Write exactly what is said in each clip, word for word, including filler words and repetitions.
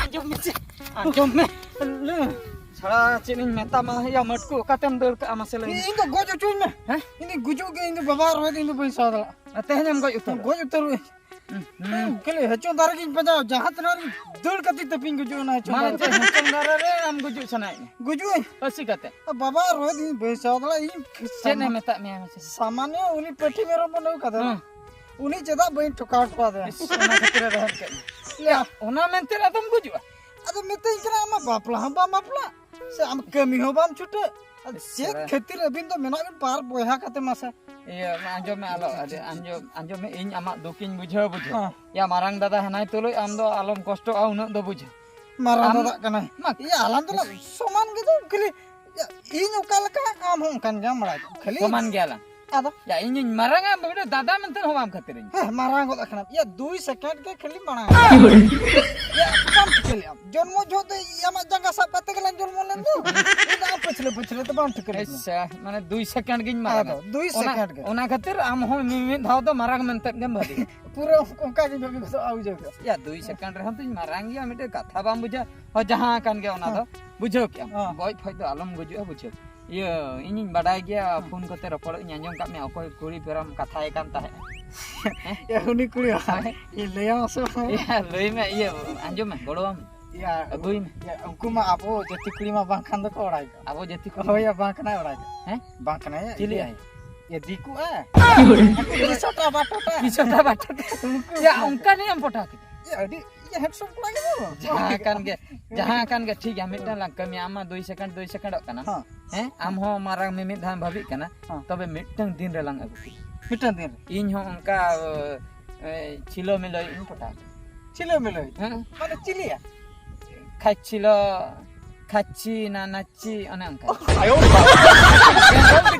ᱟᱸᱡᱚᱢ ᱢᱮ ᱥᱮ, ᱟᱸᱡᱚᱢ ᱢᱮ᱾ ᱪᱷᱟᱲᱟ ᱪᱮᱫ ᱤᱧ ᱢᱮᱛᱟᱢᱟ, ᱭᱟ ᱢᱟᱹᱴᱠᱩ, ᱚᱠᱟᱛᱮᱢ ᱫᱟᱹᱲ ᱠᱟᱜᱼᱟ ᱢᱟᱥᱮ ᱞᱟᱹᱭ ᱢᱮ? ᱤᱧ ᱫᱚ ᱜᱚᱡ ᱦᱚᱪᱚᱧ ᱢᱮ᱾ ᱦᱮᱸ? ᱤᱧ ᱫᱚ ᱜᱩᱡᱩᱜ ᱜᱮ, ᱤᱧ ᱫᱚ ᱵᱟᱵᱟ ᱨᱚᱦᱚᱭ ᱫᱚ ᱤᱧ ᱫᱚ ᱵᱟᱹᱧ ᱥᱟᱦᱟᱣ ᱫᱟᱲᱮᱭᱟᱜᱼᱟ᱾ ᱟᱨ ᱛᱮᱦᱮᱧᱮᱢ ᱜᱚᱡ ᱩᱛᱟᱹᱨᱚᱜᱼᱟ? ᱜᱚᱡ ᱩᱛᱟᱹᱨᱚᱜ ᱟᱹᱧ᱾ ᱦᱩᱸ, ᱦᱩᱸ᱾ ᱠᱷᱟᱹᱞᱤ ᱦᱮᱪᱚ ᱫᱟᱨᱮ ᱜᱤᱧ ᱯᱟᱸᱡᱟᱣᱟ, ᱡᱟᱦᱟᱸ ᱛᱤᱱᱟᱹᱜ ᱨᱤᱧ ᱫᱟᱹᱲ ᱠᱟᱛᱮ ᱛᱟᱹᱯᱤᱧ ᱜᱩᱡᱩᱜᱼᱟ ᱚᱱᱟ ᱦᱮᱪᱚ ᱢᱟᱱᱮ ᱫᱟᱨᱮ᱾ ᱪᱮᱫ ᱦᱮᱪᱚ ᱫᱟᱨᱮ ᱨᱮ ᱟᱢ ᱜᱩᱡᱩᱜ ᱥᱟᱱᱟᱭᱮᱫ ᱢᱮᱭᱟ? ᱜᱩᱡᱩᱜ ᱟᱹᱧ᱾ ᱯᱟᱹᱥᱤ ᱠᱟᱛᱮ? ᱵᱟᱵᱟ ᱨᱚᱦᱚᱭ ᱫᱚ ᱤᱧ ᱵᱟᱹᱧ ᱥᱟᱦᱟᱣ ᱫᱟᱲᱮᱭᱟᱜᱼᱟ, ᱤᱧ ᱪᱮᱫ ᱮ ᱥᱟᱢᱟ-, ᱢᱮᱛᱟᱫ ᱢᱮᱭᱟ ᱢᱟᱥᱮ? ᱥᱟᱢᱟᱱᱭᱚ ᱩᱱᱤ ᱯᱟᱹᱴᱷᱤ ᱢᱮᱨᱚᱢ ᱵᱟᱹᱱᱩᱜ ᱠᱟᱫᱟ᱾ ᱦᱮᱸ᱾ ᱩᱱᱤ ᱪᱮᱫᱟᱜ ᱵᱟᱹᱧ ᱴᱷᱚᱠᱟᱣ ᱦᱚᱴᱚ ᱟᱫᱮᱭᱟ? ᱤᱥ, ᱚᱱᱟ ᱠᱷᱟᱹᱛᱤᱨ ᱮ ᱨᱚᱦᱮᱫ ᱠᱮᱫ ᱢᱮᱭᱟ᱾ ᱞᱟᱹᱭᱟ, ᱚᱱᱟ ᱢᱮᱱᱛᱮ ᱟᱫᱚᱢ ᱜᱩᱡᱩᱜᱼᱟ? ᱟᱫᱚ ᱢᱤᱛᱟᱹᱧ ᱠᱟᱱᱟ, ᱟᱢᱟᱜ ᱵᱟᱯᱞᱟ ᱦᱚᱸ ᱵᱟᱢ ᱵᱟᱯᱞᱟᱜ, ᱥᱮ ᱟᱢ ᱠᱟᱹᱢᱤ ᱦᱚᱸ ᱵᱟᱢ ᱪᱷᱩᱴᱟᱹᱜ, ᱟᱨ ᱪᱮᱫ ᱟᱪᱪᱷᱟ᱾ ᱠᱷᱟᱹᱛᱤᱨ ᱟᱹᱵᱤᱱ ᱫᱚ ᱢᱮᱱᱟᱜ ᱵᱤᱱ ᱵᱟᱨ ᱵᱚᱭᱦᱟ ᱠᱟᱛᱮ ᱢᱟᱥᱮ? ᱤᱭᱟᱹ, ᱢᱟ ᱟᱸᱡᱚᱢ ᱢᱮ, ᱟᱞᱚ, ᱟᱹᱰᱤ ᱟᱸᱡᱚᱢ, ᱟᱸᱡᱚᱢ ᱢᱮ, ᱤᱧ ᱟᱢᱟᱜ ᱫᱩᱠ ᱤᱧ ᱵᱩᱡᱷᱟᱹᱣ, ᱵᱩᱡᱷᱟᱹᱣ᱾ ᱦᱮᱸ᱾ ᱭᱟ, ᱢᱟᱨᱟᱝ ᱫᱟᱫᱟ ᱦᱮᱱᱟᱭ ᱛᱩᱞᱩᱡ ᱟᱢ ᱫᱚ ᱟᱞᱚᱢ ᱠᱚᱥᱴᱚᱜᱼᱟ, ᱩᱱᱟᱹᱜ ᱫᱚ ᱵᱩᱡᱷᱟᱹᱣ᱾ ᱢᱟᱨᱟᱝ ᱟᱢ ᱫᱟᱫᱟᱜ ᱠᱟᱱᱟᱭ᱾ ᱢᱟ ᱤᱭᱟᱹ, ᱟᱞᱟᱝ ᱫᱚ ᱥᱚᱢᱟᱱ ᱜᱮᱫᱚ, ᱠᱷᱟᱹᱞᱤ, ᱤᱭᱟᱹ, ᱤᱧ ᱚᱠᱟ ᱞᱮᱠᱟ, ᱟᱢ ᱦᱚᱸ ᱚᱱᱠᱟᱱ ᱜᱮᱭᱟᱢ, ᱵᱟᱲᱟᱭ ᱠᱟᱜ ᱠᱷᱟᱹᱞᱤ᱾ ᱥᱚᱢᱟᱱ ᱜᱮᱭᱟᱞᱟᱝ᱾ ᱟᱫᱚ? ᱭᱟ, ᱤᱧᱤᱧ ᱢᱟᱨᱟᱝᱟ, ᱢᱤᱫᱴᱮᱱ ᱫᱟᱫᱟ ᱢᱮᱱᱛᱮ ᱦᱚᱸ ᱵᱟᱢ ᱠᱷᱟᱹᱛᱤᱨᱤᱧ᱾ ᱦᱮᱸ, ᱢᱟᱨᱟᱝ ᱜᱚᱫ ᱟᱠᱟᱱᱟᱢ᱾ ᱭᱟ, ᱫᱩᱭ ᱥᱮᱠᱮᱱᱰ ᱜᱮ ᱠᱷᱟᱹᱞᱤ ᱢᱟᱲᱟᱝ᱾ ᱭᱟ, ᱵᱟᱢ ᱴᱷᱤᱠᱟᱹ ᱞᱮᱫᱼᱟ᱾ ᱡᱚᱱᱢᱚ ᱡᱚᱦᱚᱜ ᱫᱚ ᱟᱢᱟᱜ ᱡᱟᱸᱜᱟ ᱥᱟᱵ ᱠᱟᱛᱮ ᱜᱮᱞᱟᱝ ᱡᱚᱱᱢᱚ ᱞᱮᱱ ᱫᱚ᱾ ᱤᱧ ᱫᱚ ᱟᱢ ᱯᱟᱹᱪᱷᱞᱟᱹ ᱯᱟᱹᱪᱷᱞᱟᱹ ᱫᱚ ᱵᱟᱢ ᱴᱷᱤᱠᱟᱹ ᱞᱮᱫ ᱫᱤᱧᱟ᱾ ᱟᱪᱪᱷᱟ, ᱢᱟᱱᱮ ᱫᱩᱭ ᱥᱮᱠᱮᱱᱰ ᱜᱤᱧ ᱢᱟᱨᱟᱝᱟ᱾ ᱟᱫᱚ, ᱫᱩᱭ ᱚᱱᱟ, ᱥᱮᱠᱮᱱᱰ ᱜᱮ᱾ ᱚᱱᱟ ᱠᱷᱟᱹᱛᱤᱨ ᱟᱢ ᱦᱚᱸ ᱢᱤᱢᱤᱫ ᱫᱷᱟᱣ ᱫᱚ ᱢᱟᱨᱟᱝ ᱢᱮᱱᱛᱮ ᱜᱮᱢ ᱵᱷᱟᱹᱵᱤᱭᱟ᱾ ᱯᱩᱨᱟᱹ ᱚᱱᱠᱟ ᱜᱤᱧ ᱵᱷᱟᱹᱵᱤ ᱜᱚᱫᱚᱜᱼᱟ, ᱵᱩᱡᱷᱟᱹᱣ ᱠᱮᱫ᱾ ᱭᱟ, ᱫᱩᱭ ᱥᱮᱠᱮᱱᱰ ᱨᱮᱦᱚᱸ ᱛᱚᱧ ᱢᱟᱨᱟᱝ ᱜᱮᱭᱟ, ᱢᱤᱫᱴᱮᱡ ᱠᱟᱛᱷᱟ ᱵᱟᱢ ᱵᱩᱡᱷᱟᱹᱣᱟ᱾ ᱦᱳᱭ, ᱡᱟᱦᱟᱸ ᱠᱟᱱ ᱜᱮ ᱚᱱᱟ ᱫᱚ᱾ ᱦᱮᱸ᱾ ᱵᱩᱡᱷᱟᱹᱣ ᱠᱮᱜᱼᱟᱢ? ᱦᱮᱸ᱾ ᱜᱚᱡ ᱯᱷᱚᱡ ᱫᱚ ᱟᱞᱚᱢ ᱜᱩᱡᱩᱜᱼᱟ, ᱵᱩᱡᱷᱟᱹᱣ᱾ ᱤᱭᱟᱹ, ᱤᱧᱤᱧ ᱵᱟᱰᱟᱭ ᱜᱮᱭᱟ, ᱦᱮᱸ᱾ ᱯᱷᱳᱱ ᱠᱚᱛᱮ ᱨᱚᱯᱚᱲᱚᱜ ᱤᱧ ᱟᱸᱡᱚᱢ ᱠᱟᱜ ᱢᱮᱭᱟ, ᱚᱠᱚᱭ ᱠᱩᱲᱤ ᱯᱮᱨᱟᱢ ᱠᱟᱛᱷᱟᱭ ᱠᱟᱱ ᱛᱟᱦᱮᱸᱫ᱾ ᱭᱟ, ᱩᱱᱤ ᱠᱩᱲᱤ ᱦᱳᱭ᱾ ᱤᱧ ᱞᱟᱹᱭᱟᱢᱟ ᱥᱮ ᱵᱟᱝ? ᱭᱟ, ᱞᱟᱹᱭ ᱢᱮ, ᱤᱭᱟᱹ, ᱟᱸᱡᱚᱢ ᱢᱮ, ᱜᱚᱲᱚᱣᱟᱢ᱾ ᱭᱟ, ᱟᱹᱜᱩᱭ ᱢᱮ᱾ ᱭᱟ, ᱩᱱᱠᱩ ᱢᱟ ᱟᱵᱚ ᱡᱟᱹᱛᱤ ᱠᱩᱲᱤ ᱢᱟ ᱵᱟᱝ ᱠᱷᱟᱱ ᱫᱚᱠᱚ ᱚᱲᱟᱜ ᱜᱮᱭᱟ᱾ ᱟᱵᱚ ᱡᱟᱹᱛᱤ ᱠᱩᱲᱤ ᱦᱳᱭ, ᱢᱟ᱾ ᱭᱟ, ᱵᱟᱝ ᱠᱟᱱᱟᱭ ᱚᱲᱟᱜ ᱜᱮ᱾ ᱦᱮᱸ? ᱵᱟᱝ ᱠᱟᱱᱟᱭ, ᱭᱟ, ᱪᱤᱞᱤ ᱤᱭᱟᱹ᱾ ᱟᱭ? ᱭᱟ, ᱫᱤᱠᱩ ᱟᱭ᱾ ᱛᱤᱥᱚᱜ ᱴᱟ ᱵᱟᱴᱚ ᱴᱟ᱾ ᱛᱤᱥᱚᱜ ᱴᱟ ᱵᱟᱴᱚ ᱴᱟ᱾ ᱩᱱᱠᱩ ᱭᱟ, ᱚᱱᱠᱟᱱᱤᱡ ᱮᱢ ᱯᱚᱴᱟᱣ ᱠᱮᱫᱟ᱾ ᱭᱟ, ᱟᱹᱰᱤ, ᱭᱟ, ᱦᱮᱱᱰᱥᱚᱢ ᱠᱚᱲᱟ ᱜᱮ ᱫᱚ᱾ ᱡᱟᱦᱟᱸ ᱠᱟᱱ ᱜᱮ, ᱡᱟᱦᱟᱸ ᱠᱟᱱ ᱜᱮ, ᱴᱷᱤᱠ ᱜᱮᱭᱟ, ᱢᱤᱫᱴᱟᱝ ᱞᱟᱝ ᱠᱟᱹᱢᱤᱭᱟ, ᱟᱢ ᱢᱟ ᱫᱩᱭ ᱥᱮᱠᱮᱱᱰ, ᱫᱩᱭ ᱥᱮᱠᱮᱱᱰᱚᱜ ᱠᱟᱱᱟᱢ᱾ ᱦᱮᱸ᱾ ᱦᱮᱸ? ᱟᱢ ᱦᱚᱸ ᱢᱟᱨᱟᱝ ᱢᱤᱢᱤᱫ ᱫᱷᱟᱣ ᱮᱢ ᱵᱷᱟᱹᱵᱤᱜ ᱠᱟᱱᱟ᱾ ᱦᱮᱸ᱾ ᱛᱚᱵᱮ ᱢᱤᱫᱴᱟᱝ ᱫᱤᱱ ᱨᱮᱞᱟᱝ ᱟᱹᱜᱩ ᱠᱮᱭᱟ᱾ ᱢᱤᱫᱴᱟᱝ ᱫᱤᱱ ᱨᱮ? ᱤᱧ ᱦᱚᱸ ᱚᱱᱠᱟ, ᱮ, ᱪᱷᱤᱞᱳ ᱢᱤᱞᱳ ᱤᱧ ᱯᱚᱴᱟᱣ ᱠᱮᱭᱟ᱾ ᱪᱷᱤᱞᱳ ᱢᱤᱞᱳ? ᱦᱮᱸ᱾ ᱢᱟᱱᱮ ᱪᱤᱞᱤᱭᱟ? ᱠᱷᱟᱪ ᱪᱷᱤᱞᱳ, ᱠᱷᱟᱪᱪᱷᱤ ᱱᱟ ᱱᱟᱪᱪᱤ, ᱚᱱᱮ ᱚᱱᱠᱟ᱾ ᱟᱭᱳ ᱵᱟᱵᱟ᱾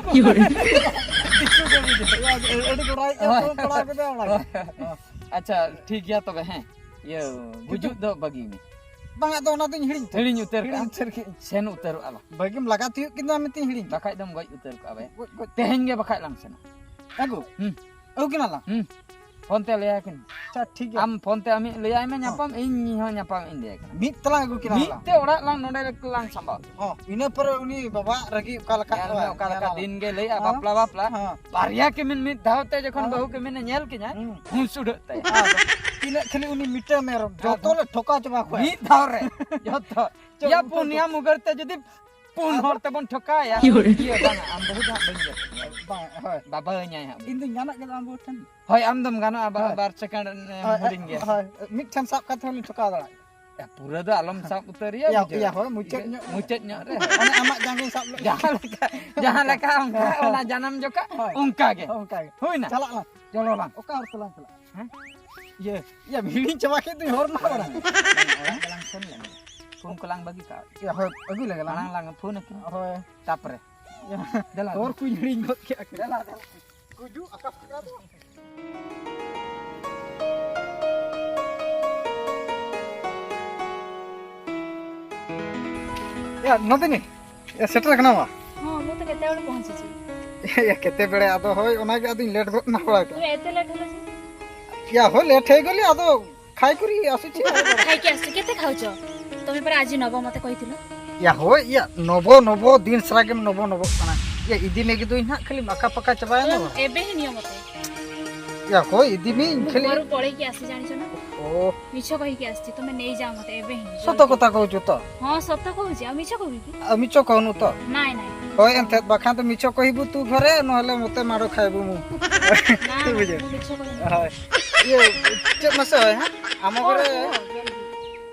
ᱫᱤᱠᱩ ᱠᱟᱹᱢᱤ ᱫᱚ᱾ ᱟᱹᱰᱤ ᱜᱚᱲᱟᱭ ᱦᱳᱭ᱾ ᱯᱚᱲᱟ ᱠᱮᱫᱟ ᱚᱱᱟ ᱜᱮ᱾ ᱦᱳᱭ᱾ ᱟᱪᱪᱷᱟ, ᱴᱷᱤᱠ ᱜᱮᱭᱟ ᱛᱚᱵᱮ, ᱦᱮᱸ᱾ ᱤᱭᱟᱹ, ᱜᱩᱡᱩᱜ ᱫᱚ ᱵᱟᱹᱜᱤ ᱢᱮ᱾ ᱵᱟᱝ, ᱟᱫᱚ ᱚᱱᱟ ᱫᱚᱧ ᱦᱤᱲᱤᱧ ᱩᱛᱟᱹᱨ᱾ ᱦᱤᱲᱤᱧ ᱩᱛᱟᱹᱨ ᱠᱟᱜᱼᱟ᱾ ᱦᱤᱲᱤᱧ ᱩᱛᱟᱹᱨ ᱠᱟᱜᱼᱟ᱾ ᱥᱮᱱ ᱩᱛᱟᱹᱨᱚᱜᱼᱟ ᱵᱟᱝ᱾ ᱵᱟᱹᱜᱤᱢ ᱞᱟᱜᱟ ᱛᱤᱭᱳᱜ ᱠᱮᱫᱟ, ᱢᱮᱱᱛᱮᱧ ᱦᱤᱲᱤᱧ ᱠᱮᱫᱟ᱾ ᱵᱟᱠᱷᱟᱡ ᱫᱚᱢ ᱜᱚᱡ ᱩᱛᱟᱹᱨ ᱠᱚᱜᱼᱟ ᱵᱮ᱾ ᱜᱚᱡ, ᱜᱚᱡ᱾ ᱛᱮᱦᱮᱧ ᱜᱮ ᱵᱟᱠᱷᱟᱡ ᱞᱟᱝ ᱥᱮᱱᱚᱜ᱾ ᱟᱹᱜᱩ? ᱦᱩᱸ᱾ ᱟᱹᱜᱩ ᱠᱤᱱᱟ ᱞᱟᱝ᱾ ᱦᱩᱸ᱾ ᱯᱷᱳᱱ ᱛᱮ ᱞᱟᱹᱭᱟᱭ ᱠᱤᱱ᱾ ᱟᱪᱪᱷᱟ, ᱴᱷᱤᱠ ᱜᱮᱭᱟ᱾ ᱟᱢ ᱯᱷᱳᱱ ᱛᱮ ᱟᱢᱤᱡ ᱞᱟᱹᱭᱟᱭ ᱢᱮ ᱦᱚᱸ᱾ ᱧᱟᱯᱟᱢ, ᱤᱧ ᱦᱚᱸ ᱧᱟᱯᱟᱢ ᱤᱧ ᱞᱟᱹᱭᱟᱭ ᱠᱟᱱᱟ᱾ ᱢᱤᱫ ᱛᱮᱞᱟᱝ ᱟᱹᱜᱩ ᱠᱤᱱᱟ ᱢᱤᱫ ᱞᱟᱝ᱾ ᱛᱮ ᱚᱲᱟᱜ ᱞᱟᱝ ᱱᱚᱰᱮ ᱞᱟᱝ ᱥᱟᱢᱵᱟᱣ᱾ ᱦᱚᱸ, ᱤᱱᱟᱹ ᱯᱚᱨᱮ ᱩᱱᱤ ᱵᱟᱵᱟ ᱨᱟᱹᱜᱤ ᱚᱠᱟ ᱞᱮᱠᱟ ᱧᱮᱞ ᱢᱮ ᱠᱚᱣᱟᱭ, ᱚᱠᱟ ᱞᱮᱠᱟ ᱧᱮᱞ ᱫᱤᱱ ᱜᱮ ᱞᱟᱹᱭᱟ ᱦᱚᱸ᱾ ᱵᱟᱯᱞᱟ, ᱵᱟᱯᱞᱟ᱾ ᱦᱚᱸ᱾ ᱵᱟᱨᱭᱟ ᱠᱤᱢᱤᱱ ᱢᱤᱫ ᱫᱷᱟᱣ ᱛᱮ ᱡᱚᱠᱷᱚᱱ ᱦᱚᱸ᱾ ᱵᱟᱹᱦᱩ ᱠᱤᱢᱤᱱ ᱮ ᱧᱮᱞ ᱠᱤᱧᱟᱭ, ᱦᱩᱸ᱾ ᱦᱩᱸ ᱥᱩᱰᱷᱟᱹᱜ ᱛᱟᱭᱟ᱾ ᱟᱫᱚ ᱛᱤᱱᱟᱹᱜ ᱠᱷᱟᱹᱞᱤ ᱩᱱᱤ ᱢᱤᱫᱴᱟᱝ ᱢᱮᱨᱚᱢ, ᱡᱚᱛᱚ ᱦᱮᱸ᱾ ᱞᱮ ᱴᱷᱚᱠᱟᱣ ᱪᱟᱵᱟ ᱠᱚᱣᱟ᱾ ᱢᱤᱫ ᱫᱷᱟᱣ ᱨᱮ ᱡᱚᱛᱚ᱾ ᱪᱚᱞᱚ, ᱯᱮᱭᱟ ᱩᱱᱠᱩ ᱯᱩᱱᱭᱟ ᱫᱚ ᱢᱩᱜᱟᱹᱨ ᱛᱮ ᱡᱩᱫᱤ ᱯᱩᱱ ᱟᱫᱚ ᱦᱚᱲ ᱛᱮᱵᱚᱱ ᱴᱷᱚᱠᱟᱣᱮᱭᱟ, ᱤᱭᱟᱹ ᱵᱟᱝᱟ, ᱟᱢ ᱵᱟᱹᱦᱩ ᱫᱚ ᱦᱟᱸᱜ ᱵᱟᱹᱧ ᱜᱮᱫ ᱢᱮᱭᱟ᱾ ᱵᱟᱝ, ᱦᱳᱭ᱾ ᱵᱟᱵᱟᱣᱟᱹᱧᱟᱭ ᱦᱟᱸᱜ᱾ ᱤᱧ ᱫᱩᱧ ᱜᱟᱱᱚᱜ ᱜᱮᱫᱚ ᱟᱢ ᱵᱟᱹᱦᱩ ᱴᱷᱮᱱ᱾ ᱦᱳᱭ, ᱟᱢ ᱫᱚᱢ ᱜᱟᱱᱚᱜᱼᱟ, ᱵᱟ-, ᱦᱳᱭ᱾ ᱵᱟᱨ ᱥᱮᱠᱮᱱᱰ, ᱮ, ᱦᱳᱭ, ᱦᱩᱰᱤᱧ ᱜᱮᱭᱟ᱾ ᱦᱳᱭ, ᱢᱤᱫ ᱴᱷᱮᱱ ᱥᱟᱵ ᱠᱟᱛᱮ ᱦᱚᱸᱞᱤᱧ ᱴᱷᱚᱠᱟᱣ ᱫᱟᱲᱮᱭᱟᱜᱼᱟ᱾ ᱭᱟ, ᱯᱩᱨᱟᱹ ᱫᱚ ᱟᱞᱚᱢ ᱥᱟᱵ ᱩᱛᱟᱹᱨᱮᱭᱟ, ᱭᱟ, ᱵᱩᱡᱷᱟᱹᱣ? ᱭᱟ, ᱦᱳᱭ, ᱢᱩᱪᱟᱹᱫ ᱧᱚᱜ᱾ ᱢᱩᱪᱟᱹᱫ ᱧᱚᱜ ᱨᱮ᱾ ᱢᱟᱱᱮ ᱟᱢᱟᱜ ᱡᱟᱸᱜᱟᱧ ᱥᱟᱵ ᱞᱮᱠᱟ᱾ ᱡᱟᱦᱟᱸ ᱞᱮᱠᱟ, ᱡᱟᱦᱟᱸ ᱞᱮᱠᱟ ᱚᱱᱠᱟ, ᱦᱳᱭ᱾ ᱚᱱᱟ ᱡᱟᱱᱟᱢ ᱡᱚᱠᱷᱟ ᱦᱳᱭ᱾ ᱚᱱᱠᱟ ᱜᱮ᱾ ᱦᱳᱭ, ᱚᱱᱠᱟ ᱜᱮ᱾ ᱦᱩᱭᱱᱟ? ᱪᱟᱞᱟᱜ ᱞᱟᱝ᱾ ᱪᱚᱞᱚ ᱞᱟᱝ᱾ ᱚᱠᱟ ᱦᱚᱨ ᱛᱮᱞᱟᱝ ᱪᱟᱞᱟᱜᱼᱟ? ᱦᱮᱸ? ᱤᱭᱟᱹ, ᱤᱭᱟᱹ, ᱦᱤᱲᱤᱧ ᱪᱟᱵᱟ ᱠᱮᱫ ᱫᱩᱧ ᱦᱚᱨ ᱢᱟ ᱵᱟᱲᱟ᱾ ᱚᱲᱟᱜ ᱜᱮᱞᱟᱝ ᱥᱮᱱ ᱞᱮᱱ᱾ ᱯᱷᱳᱱ ᱠᱚᱞᱟᱝ ᱵᱟᱹᱜᱤ ᱠᱟᱜᱼᱟ᱾ ᱭᱟ, ᱦᱳᱭ, ᱟᱹᱜᱩ ᱞᱮᱜᱮ ᱞᱟᱝ᱾ ᱢᱟᱲᱟᱝ ᱞᱟᱝ ᱯᱷᱳᱱ ᱟᱹᱠᱤᱱᱟ᱾ ᱦᱳᱭ᱾ ᱛᱟᱯᱚᱨᱮ᱾ ᱭᱟ, ᱫᱮᱞᱟ᱾ ᱦᱚᱨ ᱠᱚᱧ ᱦᱤᱲᱤᱧ ᱜᱚᱫ ᱠᱮᱜᱼᱟ᱾ ᱫᱮᱞᱟ, ᱫᱮᱞᱟ᱾ ᱜᱩᱡᱩᱜ ᱟᱠᱟᱥ ᱠᱟᱱᱟ ᱫᱚ᱾ ᱭᱟ, ᱱᱚᱛᱮ ᱱᱤᱡ᱾ ᱭᱟ, ᱥᱮᱴᱮᱨ ᱠᱟᱱᱟ ᱢᱟ᱾ ହଁ, ମୁଁ ତ କେତେବେଳେ ପହଞ୍ଚିଛି। ᱭᱟ, କେତେବେଳେ? ᱟᱫᱚ ᱦᱳᱭ, ᱚᱱᱟᱜᱮ ᱟᱫᱚᱧ ᱞᱮᱴ ᱜᱚᱫ ᱱᱟ ᱛᱷᱚᱲᱟ᱾ ତୁମେ ଏତେ ଲେଟ୍ ହେଲା ଯେ? ᱭᱟ, ᱦᱳᱭ, ᱞᱮᱴ ହେଇଗଲି, ᱟᱫᱚ ଖାଇକରି ଆସୁଛି। ଖାଇକି ଆସୁଛି? କେତେ ଖାଉଛ? ତମେ ପରା ଆଜି ନବ ମତେ କହିଥିଲ। ᱭᱟ, ᱦᱳᱭ, ᱭᱟ, ᱱᱚᱵᱚ, ᱱᱚᱵᱚ, ᱫᱤᱱ ᱥᱟᱨᱟ ᱜᱮᱢ ᱱᱚᱵᱚ, ᱱᱚᱵᱚᱜ ᱠᱟᱱᱟ। ᱭᱟ, ᱤᱫᱤ ᱢᱮ ᱜᱤᱫᱩᱧ ᱦᱟᱸᱜ, ᱠᱷᱟᱹᱞᱤ ᱟᱠᱟ ᱯᱟᱠᱟ ᱪᱟᱵᱟᱭᱮᱱᱟ ᱛᱚ। ᱮᱵᱮ ᱦᱤ ᱱᱤᱭᱚᱢ ᱢᱚᱛᱮ। ᱭᱟ, ᱦᱳᱭ, ᱤᱫᱤ ᱢᱮ, ᱤᱧ ମୁଁ ᱠᱷᱟᱹᱞᱤ। ଘରୁ ପଳେଇକି ଆସି ଜାଣିଛ ନା? ଓ। ମିଛ କହିକି ଆସିଛି, ତମେ ନେଇଯାଅ ମତେ ଏବେ ହିଁ, ସତ ଜଲ୍ଦି। କଥା କହୁଛୁ ତ? ହଁ, ସତ କହୁଛି, ଆଉ ମିଛ କହିବି କି? ଆଉ ମିଛ କହୁନୁ ତ? ନାଇଁ, ନାଇଁ। ᱦᱳᱭ, ᱮᱱᱛᱮᱫ, ᱵᱟᱠᱷᱟᱱ ᱫᱚ ᱢᱤᱪᱷᱚ ᱠᱚ ᱦᱤᱵᱩ ᱛᱩ ᱜᱷᱚᱨᱮ, ᱱᱚᱦᱮᱞᱮ ᱢᱚᱛᱮ ᱢᱟᱲᱚ ᱠᱷᱟᱭᱵᱩ ᱢᱩ। ᱛᱩ ᱵᱩᱡᱷᱟᱹᱣ? ᱦᱳᱭ। ᱤᱭᱟᱹ, ᱪᱮᱫ ᱢᱟᱥᱮ ᱦᱳᱭ, ᱦᱮᱸ? ᱟᱢᱚ ᱜᱷᱚᱨᱮ,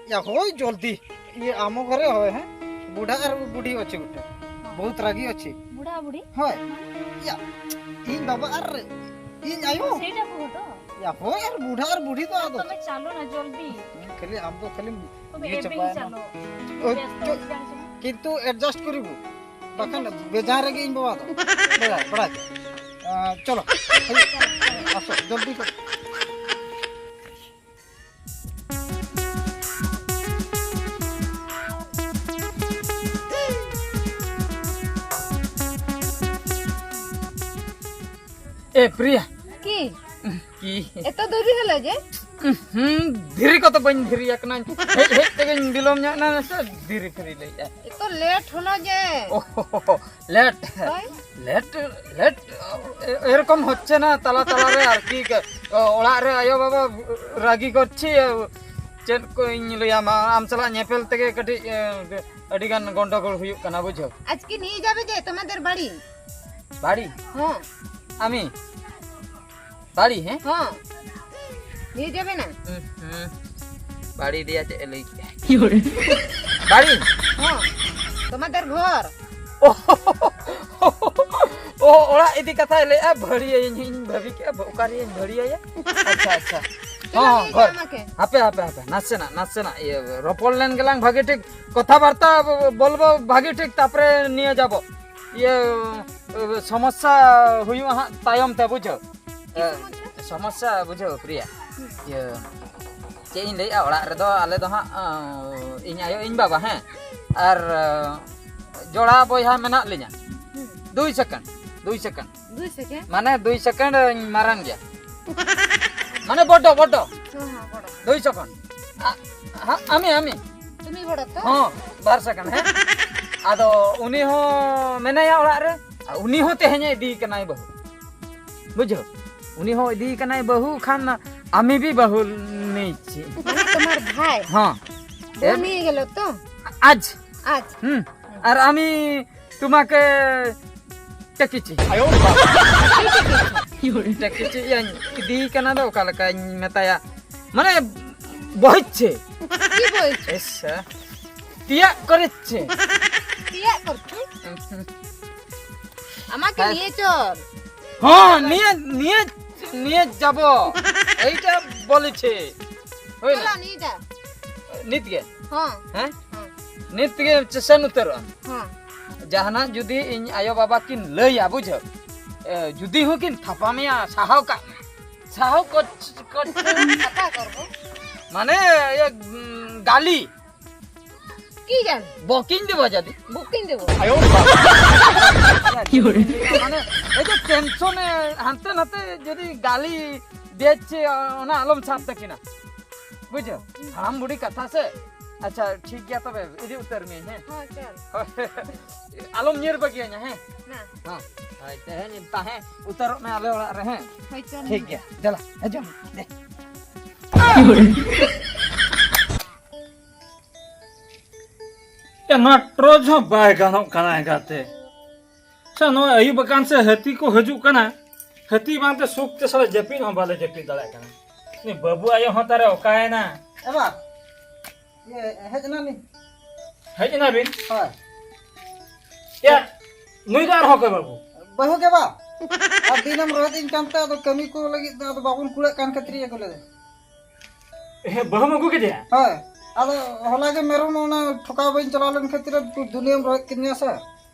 ᱭᱟ, ᱦᱳᱭ, ᱡᱚᱞᱫᱤ। ᱤᱭᱟᱹ, ᱟᱢᱚ ᱜᱷᱚᱨᱮ ᱦᱳᱭ, ᱦᱮᱸ? ᱵᱩᱰᱷᱟ ᱟᱨ ᱵᱩᱰᱷᱤ ᱚᱪᱷᱮ ᱜᱚᱴᱮ। ᱵᱚᱦᱩᱛ ᱨᱟᱜᱤ ᱚᱪᱷᱮ। ᱵᱩᱰᱷᱟ ᱵᱩᱰᱷᱤ? ᱦᱳᱭ। ᱭᱟ, ᱤᱧ ᱵᱟᱵᱟ ᱟᱨ ᱤᱧ ᱟᱭᱳ। ସେଇଟା କୁହ ତ। ᱭᱟ, ᱦᱳᱭ, ᱟᱨ ᱵᱩᱰᱷᱟ ᱟᱨ ᱵᱩᱰᱷᱤ ᱫᱚ ᱟᱫᱚ। ତମେ ଚାଲ ନା ଜଲ୍ଦି। ᱠᱷᱟᱹᱞᱤ ᱟᱢ ᱫᱚ ᱠᱷᱟᱹᱞᱤᱢ ᱛᱚᱵᱮ ᱤᱭᱟᱹ ᱮᱵᱮ ᱦᱤ ᱪᱟᱵᱟᱭᱮᱱᱟ। ᱪᱟᱞᱚ। ᱳ, ᱵᱮᱥᱛᱚ ᱪᱚ, ᱦᱚᱪᱪᱷᱮ ᱡᱟᱱᱤᱪ ᱱᱟ। ᱠᱤᱱᱛᱩ ᱮᱰᱡᱟᱥᱴ ᱠᱚᱨᱤᱵᱩ। ᱵᱟᱠᱷᱟᱱ ᱵᱮᱡᱟᱨ ᱨᱮᱜᱮ ᱤᱧ ᱵᱟᱵᱟ ᱫᱚ᱾ ᱵᱟᱲᱟᱭ, ᱵᱟᱲᱟᱭ᱾ ᱟ, ᱪᱚᱞᱚ᱾ ᱦᱤᱡᱩᱜ᱾ ᱟᱥᱚ, ᱡᱚᱞᱫᱤ ᱠᱚ᱾ ᱮ ᱯᱨᱤᱭᱟ, ᱠᱤ? ᱮᱛᱚ ᱫᱮᱨᱤ ᱦᱚᱞᱚ ᱡᱮ? ᱦᱩᱸ, ᱫᱷᱤᱨᱤ ᱠᱚᱛᱮ ᱵᱟᱹᱧ ᱫᱷᱤᱨᱤ ᱟᱠᱟᱱᱟ᱾ ᱦᱮᱡ ᱦᱮᱡ ᱛᱮᱜᱮᱧ ᱵᱤᱞᱚᱢ ᱧᱚᱜ ᱮᱱᱟ, ᱥᱮ ᱫᱷᱤᱨᱤ ᱯᱷᱤᱨᱤ ᱞᱟᱹᱭᱮᱫᱼᱟ᱾ ᱮᱛᱚ ᱞᱮᱴ ᱦᱚᱞᱚ ᱡᱮ? ᱳᱦᱳ, ᱞᱮᱴ? ᱦᱳᱭ᱾ ᱞᱮᱴ, ᱞᱮᱴ, ᱮ-, ᱮᱨᱚᱠᱚᱢ ᱦᱚᱪᱪᱷᱮ ᱱᱟ ᱛᱟᱞᱟ ᱛᱟᱞᱟ ᱨᱮ ᱟᱨᱠᱤ, ᱚᱲᱟᱜ ᱨᱮ ᱟᱭᱳ ᱵᱟᱵᱟ ᱨᱟᱹᱜᱤ ᱠᱚ ᱪᱮᱫ ᱠᱚ ᱤᱧ ᱞᱟᱹᱭᱟᱢᱟ, ᱟᱢ ᱥᱟᱞᱟᱜ ᱧᱮᱯᱮᱞ ᱛᱮᱜᱮ ᱠᱟᱹᱴᱤᱡ, ᱮ, ᱟᱹᱰᱤ ᱜᱟᱱ ᱜᱚᱱᱰᱚᱜᱳᱞ ᱦᱩᱭᱩᱜ ᱠᱟᱱᱟ, ᱵᱩᱡᱷᱟᱹᱣ᱾ আজকে নিয়ে যাবে যে তোমাদের বাড়ি? বাড়ি? হ্যাঁ। আমি? বাড়ি, হ্যাঁ? হ্যাঁ। নিয়ে যাবে না? হুম, হুম। বাড়ি দিয়া ᱪᱮᱫ ᱮ ᱞᱟᱹᱭ ᱠᱮᱫᱟ? বাড়ি? হ্যাঁ। তোমাদের ঘর। ᱳ, ᱳ, ᱚᱲᱟᱜ ᱤᱫᱤ ᱠᱟᱛᱷᱟᱭ ᱞᱟᱹᱭᱮᱫᱼᱟ, ᱵᱷᱟᱹᱲᱤᱭᱟᱹᱧ, ᱤᱧ ᱵᱷᱟᱹᱵᱤ ᱠᱮᱫᱼᱟ, ᱚᱠᱟᱨᱮᱧ ᱵᱷᱟᱹᱲᱤᱭᱟᱹᱭᱟ? ᱟᱪᱪᱷᱟ, ᱟᱪᱪᱷᱟ᱾ ᱪᱚᱞᱚ, ᱦᱚᱸ, ᱦᱚᱸ, ᱱᱤᱭᱟᱹ ᱜᱷᱚᱨ᱾ ᱡᱟᱢᱟ ᱠᱮ᱾ ᱦᱟᱯᱮ, ᱦᱟᱯᱮ, ᱦᱟᱯᱮ, ᱱᱟᱥᱮᱱᱟᱜ, ᱱᱟᱥᱮᱱᱟᱜ ᱤᱭᱟᱹ ᱨᱚᱯᱚᱲ ᱞᱮᱱ ᱜᱮᱞᱟᱝ ᱵᱷᱟᱜᱮ ᱴᱷᱤᱠ, ᱠᱚᱛᱷᱟᱵᱟᱨᱛᱟ ᱵᱚᱞᱵᱚ ᱵᱷᱟᱜᱮ ᱴᱷᱤᱠ, ᱛᱟᱯᱚᱨᱮ ᱱᱤᱭᱟᱹ ᱡᱟᱵᱚ᱾ ᱤᱭᱟᱹ, ᱥᱚᱢᱚᱥᱥᱟ ᱦᱩᱭᱩᱜᱼᱟ ᱦᱟᱸᱜ ᱛᱟᱭᱚᱢ ᱛᱮ, ᱵᱩᱡᱷᱟᱹᱣ? ᱪᱮᱫ ᱮ, ᱥᱚᱢᱚᱥᱥᱟ? ᱥᱚᱢᱚᱥᱥᱟ ᱵᱩᱡᱷᱟᱹᱣ, ᱯᱨᱤᱭᱟ? ᱦᱩᱸ᱾ ᱤᱭᱟᱹ, ᱪᱮᱫ ᱤᱧ ᱞᱟᱹᱭᱮᱫᱼᱟ, ᱚᱲᱟᱜ ᱨᱮᱫᱚ ᱟᱞᱮ ᱫᱚ ᱦᱟᱸᱜ, ᱚ, ᱤᱧ ᱟᱭᱳ, ᱤᱧ ᱵᱟᱵᱟ, ᱦᱮᱸ? ᱟᱨ, ᱚ, ᱡᱚᱲᱟ ᱵᱚᱭᱦᱟ ᱢᱮᱱᱟᱜ ᱞᱤᱧᱟ᱾ ᱦᱩᱸ᱾ ᱫᱩᱭ ᱥᱮᱠᱮᱱᱰ, ᱫᱩᱭ ᱥᱮᱠᱮᱱᱰ᱾ দুই সেকেন্ড। মানে দুই সেকেন্ড ᱤᱧ ᱢᱟᱨᱟᱝ ᱜᱮᱭᱟ᱾ মানে বড, বড। হ্যাঁ, হ্যাঁ, বড়। দুই সেকেন্ড। ᱟ-, ᱦᱟ-, ᱟᱢᱤ, ᱟᱢᱤ᱾ তুমি বড় তো? ᱦᱚᱸ, ᱵᱟᱨ ᱥᱮᱠᱮᱱᱰ, ᱦᱮᱸ᱾ ᱟᱫᱚ ᱩᱱᱤ ᱦᱚᱸ ᱢᱮᱱᱟᱭᱟ ᱚᱲᱟᱜ ᱨᱮ, ᱟᱨ ᱩᱱᱤ ᱦᱚᱸ ᱛᱮᱦᱮᱧ ᱮ ᱤᱫᱤ ᱠᱟᱱᱟᱭ ᱵᱟᱹᱦᱩ᱾ ᱵᱩᱡᱷᱟᱹᱣ? ᱩᱱᱤ ᱦᱚᱸ ᱤᱫᱤ ᱠᱟᱱᱟᱭ ᱵᱟᱹᱦᱩ ᱠᱷᱟᱱ ᱟᱢᱤ ᱵᱤ ᱵᱟᱹᱦᱩ ᱱᱤᱪᱤ᱾ মানে তোমার ভাই? ᱦᱚᱸ᱾ বউ নিয়ে গেল তো? আজ। আজ। হুম। আর আমি তোমাকে টেকেছি। টেকেছি, ᱤᱭᱟᱹᱧ ᱤᱫᱤᱭᱮ ᱠᱟᱱᱟ ᱫᱚ, ᱚᱠᱟ ᱞᱮᱠᱟᱧ ᱢᱮᱛᱟᱭᱟ? ᱢᱟᱱᱮ, ᱵᱚᱦᱤᱪᱪᱷᱮ᱾ কি বলছে? এসা। তিয়াগ করেছে। তিয়াগ করছে? আমাকে হ্যাঁ। নিয়ে চল। হ্যাঁ, নিয়ে, নিয়ে, নিয়ে যাব। এইটা বলেছে। ᱦᱩᱭᱱᱟ? ᱪᱚᱞᱚ, ᱱᱤᱭᱟᱹ ᱡᱟ᱾ ᱱᱤᱛ ᱜᱮ? ᱦᱚᱸ᱾ ᱦᱮᱸ? ᱦᱚᱸ᱾ ᱱᱤᱛ ᱜᱮ ᱥᱮᱱ ᱩᱛᱟᱹᱨᱚᱜᱼᱟ? ᱦᱚᱸ᱾ ᱡᱟᱦᱟᱱᱟᱜ ᱡᱩᱫᱤ ᱤᱧ ᱟᱭᱳ ᱵᱟᱵᱟ ᱠᱤᱱ ᱞᱟᱹᱭᱟ, ᱵᱩᱡᱷᱟᱹᱣ? ᱮ, ᱡᱩᱫᱤ ᱦᱚᱸ ᱠᱤᱱ ᱛᱷᱟᱯᱟ ᱢᱮᱭᱟ, ᱥᱟᱦᱟᱣ ᱠᱟᱜ ᱢᱮ᱾ ᱥᱟᱦᱟᱣ ᱠᱚ, ᱠᱚ, ᱠᱟᱛᱷᱟ ᱠᱚᱨᱵᱚ᱾ ᱢᱟᱱᱮ, ᱤᱭᱟᱹ, ᱩᱸ, ᱜᱟᱞᱤ᱾ কি জানি? ᱵᱚᱠᱤᱧ ᱫᱮᱵᱟ ᱡᱟᱫᱤ᱾ ᱵᱚᱠᱤᱧ ᱫᱮᱵᱟ᱾ ᱟᱭᱳ ᱵᱟᱵᱟ᱾ ᱢᱟᱱᱮ, ᱮᱭ ᱡᱮ ᱴᱮᱱᱥᱚᱱ ᱮ, ᱦᱟᱱᱛᱮ ᱱᱟᱛᱮ ᱡᱩᱫᱤ ᱜᱟᱞᱤ ᱵᱮᱥ ᱪᱮ, ᱚᱱᱟ ᱟᱞᱚᱢ ᱥᱟᱵ ᱛᱟᱹᱠᱤᱱᱟ᱾ ᱵᱩᱡᱷᱟᱹᱣ? ᱦᱟᱲᱟᱢ ᱵᱩᱲᱦᱤ ᱠᱟᱛᱷᱟ ᱥᱮ᱾ ᱟᱪᱪᱷᱟ, ᱴᱷᱤᱠ ᱜᱮᱭᱟ, ᱛᱚᱵᱮ ᱤᱫᱤ ᱩᱛᱟᱹᱨ ᱢᱤᱭᱟᱹᱧ, ᱦᱮᱸ? ᱦᱳᱭ, ᱪᱚᱞ᱾ ᱦᱳᱭ᱾ ᱟᱞᱚᱢ ᱧᱤᱨ ᱵᱟᱹᱜᱤᱭᱟᱹᱧᱟ, ᱦᱮᱸ? ᱱᱟ᱾ ᱦᱮᱸ᱾ ᱦᱳᱭ, ᱛᱮᱦᱮᱧ ᱛᱟᱦᱮᱸ ᱩᱛᱟᱹᱨᱚᱜ ᱢᱮ ᱟᱞᱮ ᱚᱲᱟᱜ ᱨᱮ, ᱦᱮᱸ? ᱦᱳᱭ, ᱪᱚᱞ᱾ ᱴᱷᱤᱠ ᱜᱮᱭᱟ, ᱫᱮᱞᱟ, ᱦᱤᱡᱩᱜ ᱢᱮ, ᱫᱮ᱾ ᱮ, ᱱᱚᱣᱟ ᱴᱨᱚᱪ ᱦᱚᱸ ᱵᱟᱭ ᱜᱟᱱᱚᱜ ᱠᱟᱱᱟ ᱮᱸᱜᱟᱛᱮ᱾ ᱥᱮ ᱱᱚᱣᱟ ᱟᱹᱭᱩᱵ ᱟᱠᱟᱱ ᱥᱮ ᱦᱟᱹᱛᱤ ᱠᱚ ᱦᱤᱡᱩᱜ ᱠᱟᱱᱟ, ᱦᱟᱹᱛᱤ ᱵᱟᱝᱛᱮ ᱥᱩᱠ ᱛᱮ ᱥᱟᱞᱟ ᱡᱟᱹᱯᱤᱫ ᱦᱚᱸ ᱵᱟᱞᱮ ᱡᱟᱹᱯᱤᱫ ᱫᱟᱲᱮᱭᱟᱜ ᱠᱟᱱᱟ᱾ ᱩᱱᱤ ᱵᱟᱹᱵᱩ ᱟᱭᱳ ᱦᱚᱸ ᱛᱟᱨᱮ ᱚᱠᱟᱭᱮᱱᱟ? ᱮ ᱵᱟ, ᱤᱭᱟᱹ, ᱦᱮᱡ ᱮᱱᱟᱞᱤᱧ᱾ ᱦᱮᱡ ᱮᱱᱟ ᱵᱤᱱ? ᱦᱳᱭ᱾ ᱭᱟ, ᱱᱩᱭ ᱫᱚ ᱟᱨᱦᱚᱸ ᱚᱠᱚᱭ ᱵᱟᱹᱵᱩ? ᱵᱟᱹᱦᱩ ᱜᱮ ᱵᱟ᱾ ᱟᱨ ᱫᱤᱱᱮᱢ ᱨᱚᱦᱮᱫ ᱤᱧ ᱠᱟᱱ ᱛᱮ ᱟᱫᱚ ᱠᱟᱹᱢᱤ ᱠᱚ ᱞᱟᱹᱜᱤᱫ ᱫᱚ ᱟᱫᱚ ᱵᱟᱵᱚᱱ ᱠᱩᱲᱟᱹᱜ ᱠᱟᱱ ᱠᱷᱟᱹᱛᱤᱨ ᱟᱹᱜᱩ ᱞᱮᱫᱮ᱾ ᱦᱮᱸ, ᱵᱟᱹᱦᱩᱢ ᱟᱹᱜᱩ ᱠᱮᱫᱮᱭᱟ? ᱦᱳᱭ᱾ ᱟᱫᱚ ᱦᱚᱞᱟ ᱜᱮ ᱢᱮᱨᱚᱢ ᱚᱱᱟ ᱴᱷᱚᱠᱟᱣ ᱵᱟᱹᱧ ᱪᱟᱞᱟᱣ ᱞᱮᱱ ᱠᱷᱟᱹᱛᱤᱨ ᱫᱩᱱᱤᱭᱟᱹᱢ ᱨᱚᱦᱮᱫ ᱠᱤᱫᱤᱧᱟ ᱥᱮ᱾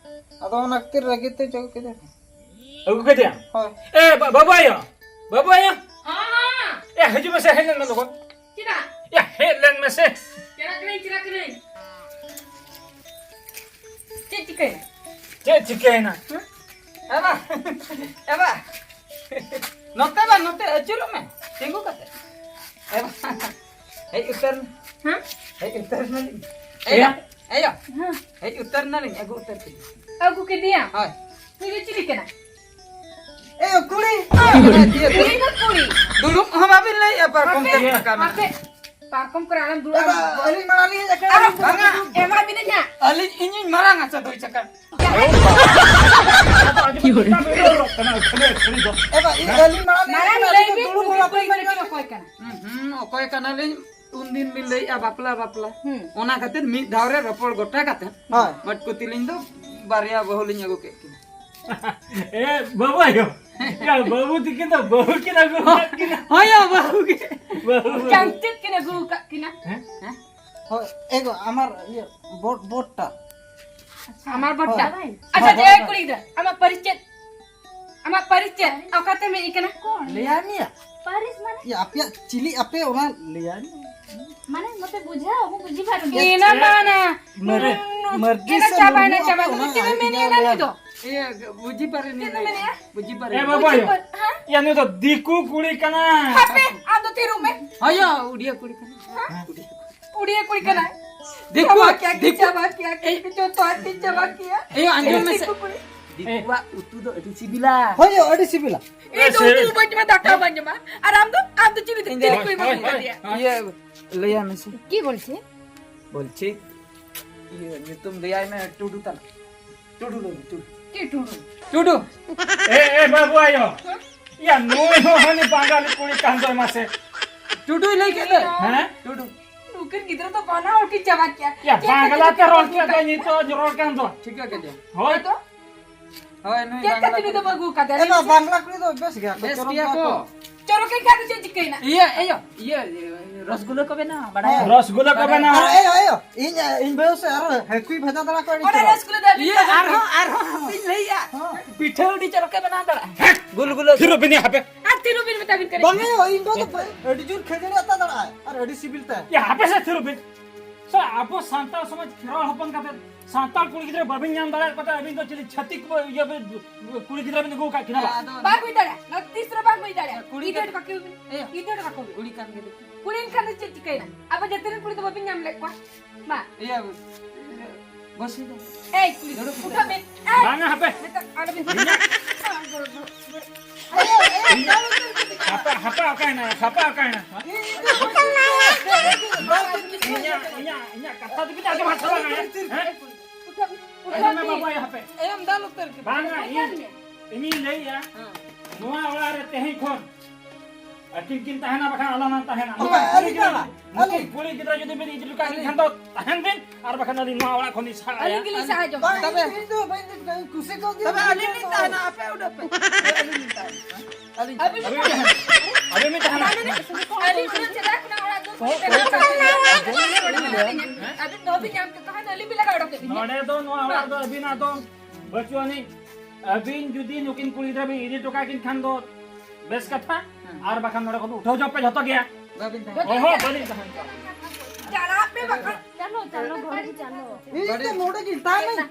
ᱟᱫᱚ ᱚᱱᱟ ᱠᱷᱟᱹᱛᱤᱨ ᱨᱟᱹᱜᱤ ᱛᱮ ᱟᱹᱜᱩ ᱠᱮᱫᱮᱭᱟ᱾ ᱟᱹᱜᱩ ᱠᱮᱫᱮᱭᱟᱢ? ᱦᱳᱭ᱾ ᱮ, ᱵᱟ-, ᱵᱟᱹᱵᱩ ᱟᱭᱳ, ᱵᱟᱹᱵᱩ ᱟᱭᱳ᱾ ᱦᱚᱸ, ᱦᱚᱸ᱾ ᱮ, ᱦᱤᱡᱩᱜ ᱢᱮᱥᱮ, ᱦᱮᱡ ᱞᱮᱱ ᱢᱮ ᱞᱚᱜᱚᱱ᱾ ᱪᱮᱫᱟᱜ? ᱮ, ᱦᱮᱡ ᱞᱮᱱ ᱢᱮᱥᱮ᱾ ᱪᱟᱞᱟᱜ ᱠᱟᱹᱱᱟᱹᱧ, ᱪᱟᱞᱟᱜ ᱠᱟᱹᱱᱟᱹᱧ᱾ ᱪᱮᱫ ᱪᱤᱠᱟᱹᱭᱮᱱᱟ? ᱪᱮᱫ ᱪᱤᱠᱟᱹᱭᱮᱱᱟ? ᱦᱮᱸ? ᱮ ᱵᱟ, ᱮ ᱵᱟ, ᱱᱚᱛᱮ ᱵᱟ, ᱱᱚᱛᱮ ᱟᱹᱪᱩᱨᱚᱜ ᱢᱮ, ᱛᱤᱸᱜᱩ ᱠᱟᱛᱮ᱾ ᱮ ᱵᱟ, ᱦᱮᱡ ᱩᱛᱟᱹᱨ ᱢᱮ᱾ ᱦᱮᱸ? ᱦᱮᱡ ᱩᱛᱟᱹᱨ ᱱᱟᱞᱤᱧ᱾ ᱮᱭᱟ᱾ ᱮᱭᱟ, ᱮᱭᱟ᱾ ᱦᱮᱸ᱾ ᱦᱮᱡ ᱩᱛᱟᱹᱨ ᱱᱟᱞᱤᱧ, ᱟᱹᱜᱩ ᱩᱛᱟᱹᱨ ᱠᱮᱫᱮᱭᱟ᱾ ᱟᱹᱜᱩ ᱠᱮᱫᱮᱭᱟ? ᱦᱳᱭ᱾ ᱱᱩᱭ ᱫᱚ ᱪᱤᱞᱤ ᱠᱟᱱᱟ? ᱮ, ᱠᱩᱲᱤ᱾ ᱠᱩᱲᱤ ᱫᱚ ᱠᱩᱲᱤ᱾ ᱫᱩᱲᱩᱵ ᱦᱚᱸ ᱵᱟᱵᱤᱱ ᱞᱟᱹᱭᱮᱫᱼᱟ, ᱯᱟᱨᱠᱚᱢ ᱦᱟᱯᱮ, ᱛᱮ ᱯᱟᱠᱟ ᱢᱮᱱᱟᱜᱼᱟ᱾ ᱦᱟᱯᱮ, ᱯᱟᱨᱠᱚᱢ ᱠᱚᱨᱮ ᱟᱞᱚᱢ ᱫᱩᱲᱩᱵ᱾ ᱮ ᱵᱟ, ᱟᱹᱞᱤᱧ ᱢᱟᱲᱟᱝ ᱞᱤᱧ ᱦᱮᱡ ᱟᱠᱟᱱᱟ᱾ ᱟᱨᱚ ᱵᱟᱝᱟ᱾ ᱮᱢᱟ ᱵᱤᱱᱟᱹᱧ ᱦᱟᱸᱜ᱾ ᱟᱹᱞᱤᱧ, ᱤᱧᱤᱧ ᱢᱟᱨᱟᱝ ᱟᱪᱪᱷᱟ ᱫᱚᱭ ᱪᱟᱠᱟ᱾ ᱮ ᱵᱟ, ᱤᱧ ᱟᱹᱞᱤᱧ ᱢᱟᱲᱟᱝ ᱞᱤᱧ ᱢᱟᱨᱟᱝ ᱦᱮᱡ ᱟᱠᱟᱱᱟ, ᱞᱟᱹᱭ ᱟᱹᱞᱤᱧ ᱵᱤᱱ, ᱫᱩᱲᱩᱵ ᱩᱱᱤ ᱦᱚᱸ ᱵᱟᱯᱮ ᱠᱩᱲᱤ ᱜᱤᱫᱽᱨᱟᱹ ᱢᱮᱱ ᱫᱚ ᱚᱠᱚᱭ ᱠᱟᱱᱟ? ᱦᱩᱸ, ᱦᱩᱸ, ᱚᱠᱚᱭ ᱠᱟᱱᱟᱞᱤᱧ? ᱩᱱᱫᱤᱱ ᱵᱤᱱ ᱞᱟᱹᱭᱮᱫᱼᱟ ᱵᱟᱯᱞᱟ, ᱵᱟᱯᱞᱟ᱾ ᱦᱩᱸ᱾ ᱚᱱᱟ ᱠᱷᱟᱹᱛᱤᱨ ᱢᱤᱫ ᱫᱷᱟᱣ ᱨᱮ ᱨᱚᱯᱚᱲ ᱜᱚᱴᱟ ᱠᱟᱛᱮ, ᱦᱳᱭ᱾ ᱢᱟᱹᱴᱠᱩ ᱛᱤᱞᱤᱧ ᱫᱚ ᱵᱟᱨᱭᱟ ᱵᱟᱹᱦᱩ ᱞᱤᱧ ᱟᱹᱜᱩ ᱠᱮᱫ ᱠᱤᱱᱟ᱾ ᱮ, ᱵᱟᱹᱵᱩ ᱟᱭᱳ᱾ ᱭᱟ, ᱵᱟᱹᱵᱩ ᱛᱤᱠᱤᱱ ᱫᱚ ᱵᱟᱹᱦᱩ ᱠᱤᱱ ᱟᱹᱜᱩ ᱟᱠᱟᱫ ᱠᱤᱱᱟ᱾ ᱦᱳᱭ ᱭᱟ, ᱵᱟᱹᱦᱩ ᱜᱮ᱾ ᱵᱟᱹᱵᱩ᱾ ᱡᱟᱝ ᱪᱮᱫ ᱠᱤᱱ ᱟᱹᱜᱩ ᱟᱠᱟᱫ ᱠᱤᱱᱟ? ᱦᱮᱸ? ᱦᱮᱸ? ᱦᱳᱭ, ᱮᱜᱳ, ᱟᱢᱟᱨ ᱤᱭᱟᱹ, ᱵᱳᱴ, ᱵᱳᱴ ᱴᱟ᱾ ᱟᱪᱪᱷᱟ᱾ ᱟᱢᱟᱨ ᱵᱳᱴ ᱴᱟ? ᱦᱳᱭ᱾ ᱟᱪᱪᱷᱟ, ᱦᱳᱭ, ᱡᱮ ᱦᱳᱭ᱾ ᱠᱩᱲᱤ ᱜᱤᱫᱽᱨᱟᱹ, ᱟᱢᱟᱜ ᱯᱟᱹᱨᱤᱪᱚᱭ, ᱟᱢᱟᱜ ᱯᱟᱹᱨᱤᱪᱚᱭ ᱚᱠᱟᱛᱮᱢ ᱦᱮᱡ ᱟᱠᱟᱱᱟ? ᱞᱟᱹᱭᱟᱭ ᱢᱮᱭᱟ᱾ ᱯᱟᱹᱨᱤᱥ ᱢᱟᱱᱮ? ᱤᱭᱟᱹ, ᱟᱯᱮᱭᱟᱜ ᱪᱤᱞᱤ ᱟᱯᱮ, ᱚᱱᱟ ᱞᱟᱹᱭᱟᱭ ᱢᱮ᱾ ᱢᱟᱱᱮ ᱱᱚᱛᱮ ᱵᱩᱡᱷᱟᱹᱣ, ᱟᱵᱚ ᱵᱩᱡᱷᱟᱹᱣ ᱯᱟᱨᱚᱢ ᱮᱱᱟ ᱢᱟᱱᱟ᱾ ᱢᱟᱨ-, ᱢᱟᱨᱰᱤ ᱮᱱᱟ ᱥᱮ ᱪᱟᱵᱟ, ᱮᱱᱟ ᱱᱩᱠᱩ ᱪᱟᱵᱟ᱾ ᱚᱱᱟ ᱪᱮᱫ ᱮᱢ ᱟᱹᱰᱤ ᱢᱮᱱᱮᱫᱼᱟ ᱜᱟᱱ ᱱᱩᱭ ᱫᱚ? ᱤᱭᱟᱹ, ᱵᱩᱡᱷᱤ ᱯᱟᱨᱮ ᱪᱮᱫ ᱮᱢ ᱢᱮᱱᱮᱫᱼᱟ? ᱵᱩᱡᱷᱤ ᱯᱟᱨᱮ᱾ ᱮ ᱵᱟᱵᱟ ᱭᱳ᱾ ᱵᱩᱡᱷᱤ ᱯᱟᱨᱮ, ᱦᱮᱸ? ᱭᱟ, ᱱᱩᱭ ᱫᱚ ᱫᱤᱠᱩ ᱠᱩᱲᱤ ᱠᱟᱱᱟ᱾ ᱦᱟᱯᱮ, ᱟᱢ ᱫᱚ ᱛᱷᱤᱨᱚᱜ ᱢᱮ᱾ ᱦᱳᱭ ᱭᱟ, ᱩᱲᱤᱭᱟ ᱠᱩᱲᱤ ᱠᱟᱱᱟ᱾ ᱦᱮᱸ? ᱩᱲᱤᱭᱟ ᱠᱩᱲᱤ ᱠᱟᱱᱟᱭ᱾ ᱫᱤᱠᱩ, ᱪᱟᱵᱟ ᱠᱮᱭᱟ ᱠᱤᱱ, ᱫᱤᱠᱩ᱾ ᱪᱟᱵᱟ ᱠᱮᱭᱟ ᱠᱤᱱ, ᱡᱚᱛᱚ ᱟᱹᱛᱤᱧ ᱪᱟᱵᱟ ᱠᱮᱭᱟ᱾ ᱮᱭ, ᱟᱸᱡᱚᱢ ᱢᱮᱥᱮ᱾ ᱫᱤᱠᱩ ᱠᱩᱲᱤ᱾ ᱫᱤᱠᱩᱣᱟᱜ ᱩᱛᱩ ᱫᱚ ᱟᱹᱰᱤ ᱥᱤᱵᱤᱞᱟ᱾ ᱦᱳᱭ ᱭᱟ, ᱟᱹᱰᱤ ᱥᱤᱵᱤᱞᱟ᱾ ᱤᱧ ᱫᱚ ᱩᱛᱩ ᱵᱟᱹᱧ ᱡᱚᱢᱟ, ᱫᱟᱠᱟ ᱵᱟᱹᱧ ᱡᱚᱢᱟ᱾ ᱟᱨ ᱟᱢ ᱫᱚ, ᱟᱢ ᱫᱚ ᱪᱤᱞᱤ, ᱤᱧ ᱫᱚ ᱪᱤᱞᱤ ᱠᱚ ᱮᱢᱟ ᱦᱳᱭ, ᱠᱚ ᱦᱳᱭ, ᱠᱟᱫᱮᱭᱟ? ᱦᱳᱭ᱾ ᱤᱭᱟᱹ, ᱞᱟᱹᱭᱟᱭ ᱢᱮᱥᱮ᱾ কি বলছে? বলছি, ᱤᱭᱟᱹ, ᱧᱩᱛᱩᱢ ᱞᱟᱹᱭᱟᱭ ᱢᱮ, ᱴᱩᱰᱩ ᱛᱟᱢ᱾ ᱴᱩᱰᱩ ᱞᱟᱹᱭ ᱢᱮ, ᱴᱩᱰᱩ᱾ ᱪᱮᱫ ᱴᱩᱰᱩ? ᱴᱩᱰᱩ᱾ ᱮ, ᱮ, ᱵᱟᱹᱵᱩ ᱟᱭᱳ᱾ ᱭᱟ, ᱱᱩᱭ ᱦᱚᱸ ᱦᱟᱹᱱᱤ ᱵᱟᱝᱜᱟᱞᱤ ᱠᱩᱲᱤ ᱠᱟᱱ ᱫᱚᱭ ᱢᱟᱥᱮ᱾ ᱴᱩᱰᱩᱭ ᱞᱟᱹᱭ ᱠᱮᱫ ᱫᱚᱭ᱾ ᱦᱮᱸ? ᱴᱩᱰᱩ᱾ ᱱᱩᱠᱤᱱ ᱜᱤᱫᱽᱨᱟᱹ ᱫᱚ ᱵᱟᱱᱟ ᱦᱚᱲ ᱠᱤᱱ ᱪᱟᱵᱟ ᱠᱮᱭᱟ᱾ ᱭᱟ, ᱪᱮᱫ ᱵᱟᱝᱞᱟ ᱛᱮ ᱨᱚᱲ ᱠᱮᱫ ᱫᱚᱭ ᱱᱤᱛᱚᱜ ᱨᱚᱲ ᱠᱟᱱ ᱫᱚ᱾ ᱴᱷᱤᱠᱟᱹ ᱠᱮᱫᱮᱭᱟ᱾ ᱦᱳᱭ᱾ ᱟᱫᱚ? ᱦᱳᱭ, ᱱᱩᱭ ᱪᱮᱫ ᱵᱟᱝᱞᱟ ᱠᱷᱟᱹᱛᱤᱨ ᱠᱩᱲᱤ᱾ ᱫᱚ ᱵᱟᱹᱜᱩ ᱠᱟᱫᱮᱭᱟ? ᱮ, ᱱᱚᱣᱟ ᱵᱟᱝᱞᱟ ᱠᱩᱲᱤ ᱫᱚ ᱵᱮᱥ ᱜᱮᱭᱟ ᱠᱚ, ᱵᱮᱥ ᱪᱚᱨᱚᱠ ᱜᱮᱭᱟ ᱜᱮᱭᱟ ᱠᱚ᱾ ᱠᱚ᱾ ᱪᱚᱨᱚᱠ ᱮᱱ ᱠᱷᱟᱱ ᱫᱚ ᱪᱮᱫ ᱪᱤᱠᱟᱹᱭᱮᱱᱟ? ᱤᱭᱟᱹ, ᱤᱭᱟᱹ, ᱤᱭᱟᱹ, ᱨᱚᱥᱜᱩᱞᱟᱹ ᱠᱚ ᱵᱮᱱᱟᱣᱟ, ᱵᱟᱲᱟᱭᱟ? ᱨᱚᱥᱜᱩᱞᱟᱹ ᱠᱚ ᱵᱟᱲᱟᱭᱟ᱾ ᱵᱮᱱᱟᱣᱟ᱾ ᱟᱨ, ᱮᱭ, ᱮᱭ, ᱤᱧ, ᱤᱧ ᱵᱟᱹᱦᱩ ᱥᱮ ᱟᱨᱦᱚᱸ ᱦᱮᱠᱩᱭ ᱵᱷᱟᱡᱟ ᱫᱟᱲᱟ ᱠᱚ ᱟᱹᱰᱤ ᱚᱱᱟ ᱪᱚᱨᱚᱠ᱾ ᱨᱚᱥᱜᱩᱞᱟᱹ ᱫᱚ ᱟᱹᱞᱤᱧ ᱤᱭᱟᱹ, ᱫᱚ ᱟᱨᱦᱚᱸ, ᱟᱨᱦᱚᱸ᱾ ᱤᱧ ᱞᱟᱹᱭᱮᱜᱼᱟ᱾ ᱦᱚᱸ᱾ ᱯᱤᱴᱷᱟᱹ ᱟᱹᱰᱤ ᱪᱚᱨᱚᱠ ᱮ ᱵᱮᱱᱟᱣ ᱫᱟᱲᱮᱭᱟᱜᱼᱟ᱾ ᱜᱩᱞᱜᱩᱞᱟᱹ᱾ ᱛᱷᱤᱨᱚᱜ ᱵᱤᱱ ᱦᱟᱯᱮ᱾ ᱟᱨ ᱛᱷᱤᱨᱚᱜ ᱵᱤᱱ ᱢᱮᱛᱟ ᱵᱤᱱ ᱠᱟᱱᱟ᱾ ᱵᱟᱝ ᱦᱩᱭᱩᱜᱼᱟ, ᱤᱧ ᱵᱟᱹᱦᱩ ᱫᱚ ᱟᱹᱰᱤ ᱡᱳᱨ ᱠᱷᱟᱹᱡᱟᱹᱲᱤ ᱟᱛᱟ ᱫᱟᱲᱮᱭᱟᱜᱼᱟᱭ ᱟᱨ ᱟᱹᱰᱤ ᱥᱤᱵᱤᱞ ᱛᱟᱭ᱾ ᱭᱟ, ᱦᱟᱯᱮ ᱥᱮ ᱛᱷᱤᱨᱚᱜ ᱵᱤᱱ᱾ ᱥᱟᱞᱟ, ᱟᱵᱚ ᱥᱟᱱᱛᱟᱲ ᱥᱚᱢᱟᱡᱽ ᱠᱷᱮᱨᱣᱟᱲ ᱦᱚᱯᱚᱱ ᱠᱟᱛᱮ ᱥᱟᱱᱛᱟᱲ ᱠᱩᱲᱤ ᱜᱤᱫᱽᱨᱟᱹ ᱵᱟᱵᱤᱱ ᱧᱟᱢ ᱫᱟᱲᱮᱭᱟᱜ ᱠᱚ ᱛᱮ ᱟᱹᱵᱤᱱ ᱫᱚ ᱪᱤᱞᱤ ᱪᱷᱟᱹᱛᱤᱠ ᱠᱚ ᱤᱭᱟᱹ ᱵᱤᱱ ᱠᱩᱲᱤ ᱜᱤᱫᱽᱨᱟᱹ ᱵᱤᱱ ᱟᱹᱜᱩ ᱟᱠᱟᱫ ᱠᱤᱱᱟ ᱵᱟ? ᱟᱫᱚ ᱵᱟᱝ ᱦᱩᱭ ᱫᱟᱲᱮᱭᱟᱜᱼᱟ, ᱱᱚᱣᱟ ᱛᱤᱥ ᱨᱮ ᱵᱟᱝ ᱦᱩᱭ ᱫᱟᱲᱮᱭᱟᱜᱼᱟ᱾ ᱠᱩᱲᱤ ᱤᱫᱤ ᱠᱟᱱ-, ᱦᱚᱴᱚ ᱠᱟᱠᱚ ᱵᱤᱱ᱾ ᱮᱭᱟ᱾ ᱤᱫᱤ ᱦᱚᱴᱚ ᱠᱟᱠᱚ ᱵᱤᱱ᱾ ᱠᱩᱲᱤ ᱠᱟᱱ ᱜᱮ ᱫᱚ᱾ ᱠᱩᱲᱤ ᱮᱱᱠᱷᱟᱱ ᱫᱚ ᱪᱮᱫ ᱪᱤᱠᱟᱹᱭᱮᱱᱟ? ᱟᱵᱚ ᱡᱟᱹᱛᱤ ᱨᱮᱱ ᱠᱩᱲᱤ ᱫᱚ ᱵᱟᱵᱤᱱ ᱧᱟᱢ ᱞᱮᱫ ᱠᱚᱣᱟ? ᱢᱟ᱾ ᱤᱭᱟᱹ, ᱵᱚᱥ ᱦᱩᱭ ᱫᱚ᱾ ᱮᱭ, ᱠᱩᱲᱤ, ᱫᱩᱲᱩᱵ ᱩᱴᱷᱟᱹᱜ ᱢᱮ᱾ ᱮᱭ, ᱵᱟᱝᱟ, ᱦᱟᱯᱮ᱾ ᱱᱤᱛᱚᱜ ᱟᱞᱚᱵᱤᱱ ᱤᱧᱟᱹᱜ ᱟᱭᱳ, ᱟᱭᱳ, ᱤᱧᱟᱹᱜ ᱟᱞᱚᱵᱤᱱ ᱦᱟᱯᱟ, ᱦᱟᱯᱟ ᱚᱠᱟᱭᱮᱱᱟ? ᱦᱟᱯᱟ ᱚᱠᱟᱭᱮᱱᱟ? ᱤᱧᱟᱹᱜ, ᱤᱧᱟᱹᱜ, ᱤᱧᱟᱹᱜ ᱠᱟᱛᱷᱟ ᱫᱚᱵᱤᱱ ᱟᱸᱡᱚᱢ ᱦᱟᱛᱟᱲᱟ, ᱦᱮᱸ? ᱩᱴᱷᱟᱹᱜ ᱢᱮ᱾ ᱟᱸᱡᱚᱢ ᱢᱮ ᱵᱟᱵᱩ, ᱟᱭᱳ, ᱦᱟᱯᱮ᱾ ᱟᱭᱳᱢ ᱫᱟᱞ ᱩᱛᱟᱹᱨ ᱠᱮᱫᱟ᱾ ᱵᱟᱝᱟ, ᱩᱴᱷᱟᱹᱜ ᱤᱧ, ᱢᱮ᱾ ᱤᱧᱤᱧ ᱞᱟᱹᱭᱮᱜᱼᱟ, ᱦᱮᱸ᱾ ᱱᱚᱣᱟ ᱚᱲᱟᱜ ᱨᱮ ᱛᱮᱦᱮᱧ ᱠᱷᱚᱱ ᱟᱹᱠᱤᱱ ᱠᱤᱱ ᱛᱟᱦᱮᱱᱟ, ᱵᱟᱠᱷᱟᱱ ᱟᱞᱟᱝ ᱞᱟᱝ ᱛᱟᱦᱮᱱᱟ᱾ ᱚᱠᱚᱭ? ᱟᱹᱞᱤᱧ ᱫᱟᱬᱟ? ᱱᱩᱠᱤᱱ ᱟᱹᱞᱤᱧ? ᱠᱩᱲᱤ ᱜᱤᱫᱽᱨᱟᱹ ᱡᱩᱫᱤ ᱵᱤᱱ ᱤᱫᱤ ᱦᱚᱴᱚ ᱠᱟᱜ ᱠᱤᱱ ᱠᱷᱟᱱ ᱫᱚ ᱛᱟᱦᱮᱱ ᱵᱤᱱ, ᱟᱨ ᱵᱟᱠᱷᱟᱱ ᱟᱹᱞᱤᱧ ᱱᱚᱣᱟ ᱚᱲᱟᱜ ᱠᱷᱚᱱ ᱞᱤᱧ ᱥᱟᱦᱟᱜᱼᱟ᱾ ᱟᱹᱞᱤᱧ ᱜᱮᱞᱤᱧ ᱥᱟᱦᱟ ᱡᱚᱝ ᱵᱟᱝ, ᱠᱟᱱᱟ᱾ ᱤᱧ ᱫᱚ ᱵᱟᱹᱧ ᱫᱩᱲᱩᱵ ᱠᱟᱱᱟ, ᱤᱧ ᱠᱩᱥᱤ ᱠᱚ ᱫᱩᱲᱩᱵ ᱛᱚᱵᱮ ᱟᱹᱞᱤᱧ ᱞᱤᱧ ᱠᱟᱱᱟ᱾ ᱛᱟᱦᱮᱱᱟ, ᱟᱯᱮ ᱩᱰᱩᱠ ᱯᱮ᱾ ᱟᱹᱞᱤᱧ ᱞᱤᱧ ᱛᱟᱦᱮᱱᱟ᱾ ᱟᱹᱞᱤᱧ ᱟᱹᱵᱤᱱ ᱟᱹᱵᱤᱱ ᱵᱤᱱ ᱛᱟᱦᱮᱱᱟ᱾ ᱟᱹᱵᱤᱱ ᱵᱤᱱ ᱛᱟᱦᱮᱱᱟ᱾ ᱟᱹᱞᱤᱧ ᱩᱱᱟᱹᱜ ᱪᱮᱦᱨᱟ ᱠᱷᱚᱱᱟᱜ ᱚᱲᱟᱜ ᱫᱩᱣᱟᱹᱨ ᱠᱚ ᱵᱮᱱᱟᱣ ᱠᱟᱜ ᱵᱤᱱᱟ᱾ ᱟᱹᱵᱤᱱ ᱵᱟᱹᱦᱩ ᱵᱤᱱ ᱧᱟᱢ ᱠᱮᱫ ᱠᱷᱟᱱ ᱟᱹᱞᱤᱧ ᱵᱤᱱ ᱞᱟᱜᱟ ᱚᱰᱚᱠ ᱠᱮᱫ ᱞᱤᱧᱟ᱾ ᱱᱚᱰᱮ ᱫᱚ ᱱᱚᱣᱟ ᱚᱲᱟᱜ ᱫᱚ ᱟᱹᱵᱤᱱᱟᱜ ᱫᱚ ᱵᱟᱹᱪᱩᱜ ᱟᱹᱱᱤᱡ᱾ ᱟᱹᱵᱤᱱ ᱡᱩᱫᱤ ᱱᱩᱠᱤᱱ ᱠᱩᱲᱤ ᱜᱤᱫᱽᱨᱟᱹ ᱵᱤᱱ ᱤᱫᱤ ᱦᱚᱴᱚ ᱠᱟᱜ ᱠᱤᱱ ᱠᱷᱟᱱ ᱫᱚ ᱵᱮᱥ ᱠᱟᱛᱷᱟ, ᱦᱮᱸ᱾ ᱟᱨ ᱵᱟᱠᱷᱟᱱ ᱱᱚᱰᱮ ᱠᱷᱚᱱ ᱩᱴᱷᱟᱹᱣ ᱪᱚᱜ ᱯᱮ ᱡᱷᱚᱛᱚ ᱜᱮ᱾ ᱚᱦᱚᱸ, ᱵᱟᱹᱞᱤᱧ ᱛᱟᱦᱮᱱ ᱠᱟᱱᱟ᱾ ᱪᱟᱞᱟᱜ ᱯᱮ ᱵᱟᱠᱷᱟᱱ᱾ ᱪᱟᱞᱚ, ᱪᱟᱞᱚ, ᱜᱷᱚᱨ ᱪᱟᱞᱚ᱾ ᱤᱧ ᱫᱚ ᱱᱚᱰᱮ ᱜᱤᱧ ᱛᱟᱦᱮᱱᱟᱹᱧ᱾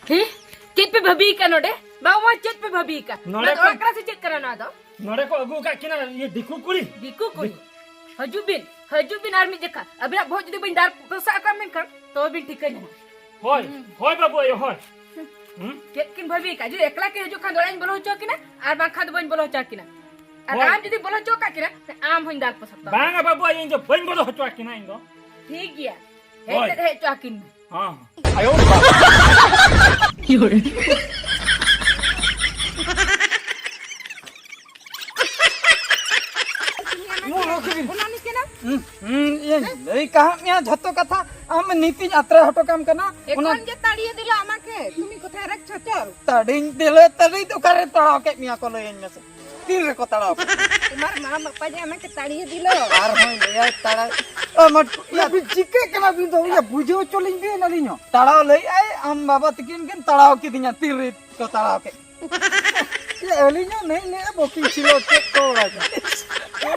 ᱦᱮᱸ? ᱪᱮᱫ ᱯᱮ ᱵᱷᱟᱹᱵᱤ ᱠᱟᱱᱟ ᱱᱚᱰᱮ? ᱵᱟᱵᱟ ᱢᱟ ᱪᱮᱫ ᱯᱮ ᱵᱷᱟᱹᱵᱤ ᱠᱟᱱᱟ? ᱱᱚᱰᱮ ᱱᱚᱣᱟ ᱫᱚ ᱠᱚ ᱚᱲᱟᱜ ᱠᱟᱱᱟ ᱥᱮ ᱪᱮᱫ ᱠᱟᱱᱟ ᱱᱚᱣᱟ ᱫᱚ? ᱱᱚᱰᱮ ᱠᱚ ᱟᱹᱜᱩ ᱟᱠᱟᱫ ᱠᱤᱱᱟ ᱤᱭᱟᱹ ᱫᱤᱠᱩ ᱠᱩᱲᱤ᱾ ᱫᱤᱠᱩ ᱠᱩᱲᱤ᱾ ᱦᱤᱡᱩᱜ ᱵᱤᱱ, ᱦᱤᱡᱩᱜ ᱵᱤᱱ ᱟᱨ ᱢᱤᱫ ᱡᱚᱠᱷᱟ᱾ ᱟᱹᱵᱤᱱᱟᱜ ᱵᱚᱦᱚᱜ ᱡᱩᱫᱤ ᱵᱟᱹᱧ ᱫᱟᱨ ᱯᱚᱥᱟᱜ ᱠᱟᱜ ᱢᱮᱱᱠᱷᱟᱱ ᱛᱚᱵᱮ ᱵᱤᱱ ᱴᱷᱤᱠᱟᱹ ᱧᱟᱢᱟ᱾ ᱦᱳᱭ, ᱦᱩᱸ᱾ ᱦᱳᱭ ᱵᱟᱹᱵᱩ ᱟᱭᱳ, ᱦᱳᱭ᱾ ᱦᱩᱸ? ᱪᱮᱫ ᱠᱤᱱ ᱵᱷᱟᱹᱵᱤ ᱠᱟᱜ? ᱡᱩᱫᱤ ᱮᱠᱞᱟ ᱠᱤᱱ ᱦᱤᱡᱩᱜ ᱠᱷᱟᱱ ᱫᱚ ᱚᱲᱟᱜ ᱤᱧ ᱵᱚᱞᱚ ᱦᱚᱪᱚ ᱟᱹᱠᱤᱱᱟ, ᱟᱨ ᱵᱟᱝᱠᱷᱟᱱ ᱫᱚ ᱵᱟᱹᱧ ᱵᱚᱞᱚ ᱦᱚᱪᱚ ᱟᱹᱠᱤᱱᱟ᱾ ᱟᱨ ᱦᱳᱭ᱾ ᱟᱢ ᱡᱩᱫᱤ ᱵᱚᱞᱚ ᱦᱚᱪᱚ ᱠᱟᱜ ᱠᱤᱱᱟ, ᱟᱢ ᱦᱚᱸᱧ ᱫᱟᱞ ᱯᱚᱥᱟᱜ ᱛᱟᱢᱟ᱾ ᱵᱟᱝᱟ ᱵᱟᱹᱵᱩ ᱟᱭᱳ, ᱤᱧ ᱫᱚ ᱵᱟᱹᱧ ᱵᱚᱞᱚ ᱦᱚᱪᱚ ᱟᱹᱠᱤᱱᱟ ᱤᱧ ᱫᱚ᱾ ᱴᱷᱤᱠ ᱜᱮᱭᱟ, ᱦᱮᱡ ᱦᱳᱭ᱾ ᱛᱮᱫ ᱦᱮᱡ ᱦᱚᱪᱚ ᱟᱹᱠᱤᱱ ᱢᱮ᱾ ᱦᱚᱸ᱾ ᱦᱩᱸ, ᱦᱩᱸ, ᱤᱧ ᱞᱟᱹᱭ ᱠᱟᱦᱟᱜ ᱢᱮᱭᱟ ᱡᱷᱚᱛᱚ ᱠᱟᱛᱷᱟ, ᱟᱢ ᱱᱤᱛᱤᱧ ᱟᱛᱨᱟ ᱦᱚᱴᱚ ᱠᱟᱢ ᱠᱟᱱᱟ᱾ ᱚᱱᱟ ᱮᱠᱷᱚᱱ ᱜᱮ ᱛᱟᱲᱤᱭᱟ ᱫᱤᱞᱟ ᱟᱢᱟᱠᱮ, ᱛᱩᱢᱤ ᱠᱚᱛᱷᱟᱭ ᱨᱮ ᱪᱷᱚᱪᱚᱞ᱾ ᱛᱟᱲᱤᱧ ᱫᱤᱞᱟ, ᱛᱟᱲᱤ ᱫᱚ ᱚᱠᱟᱨᱮ ᱛᱟᱲᱟᱣ ᱠᱮᱫ ᱢᱮᱭᱟ ᱠᱚ ᱞᱟᱹᱭᱟᱹᱧ ᱢᱮᱥᱮ, ᱛᱤᱱ ᱨᱮᱠᱚ ᱛᱟᱲᱟᱣ ᱠᱮᱫ ᱢᱮᱭᱟ? ᱛᱩᱢᱟᱨ ᱢᱟ ᱵᱟᱯᱟ ᱡᱮ ᱟᱢᱟᱠᱮ ᱛᱟᱲᱤᱭᱟ ᱫᱤᱞᱟ᱾ ᱟᱨᱦᱚᱸᱧ ᱞᱟᱹᱭᱟ ᱛᱟᱲᱟ, ᱟᱢᱟᱜ ᱤᱭᱟᱹ ᱟᱹᱵᱤᱱ ᱪᱤᱠᱟᱹᱜ ᱠᱟᱱᱟ ᱵᱤᱱ ᱫᱚ? ᱤᱭᱟᱹ ᱵᱩᱡᱷᱟᱹᱣ ᱦᱚᱪᱚ ᱞᱤᱧ ᱵᱤᱱ ᱟᱹᱞᱤᱧ ᱦᱚᱸ᱾ ᱛᱟᱲᱟᱣ ᱞᱟᱹᱭᱮᱫ ᱟᱭ, ᱟᱢ ᱵᱟᱵᱟ ᱛᱤᱠᱤᱱ ᱠᱤᱱ ᱛᱟᱲᱟᱣ ᱠᱤᱫᱤᱧᱟ, ᱛᱤᱱ ᱨᱮ ᱠᱚ ᱛᱟᱲᱟᱣ ᱠᱮᱫ᱾ ᱟᱹᱞᱤᱧ ᱦᱚᱸ ᱱᱟᱹᱭ ᱱᱟᱹᱭ ᱵᱚᱠᱤᱝ ᱠᱷᱮᱞᱳᱰ ᱪᱮᱫ ᱠᱚ ᱵᱟᱲᱟᱭ ᱠᱟᱱᱟ?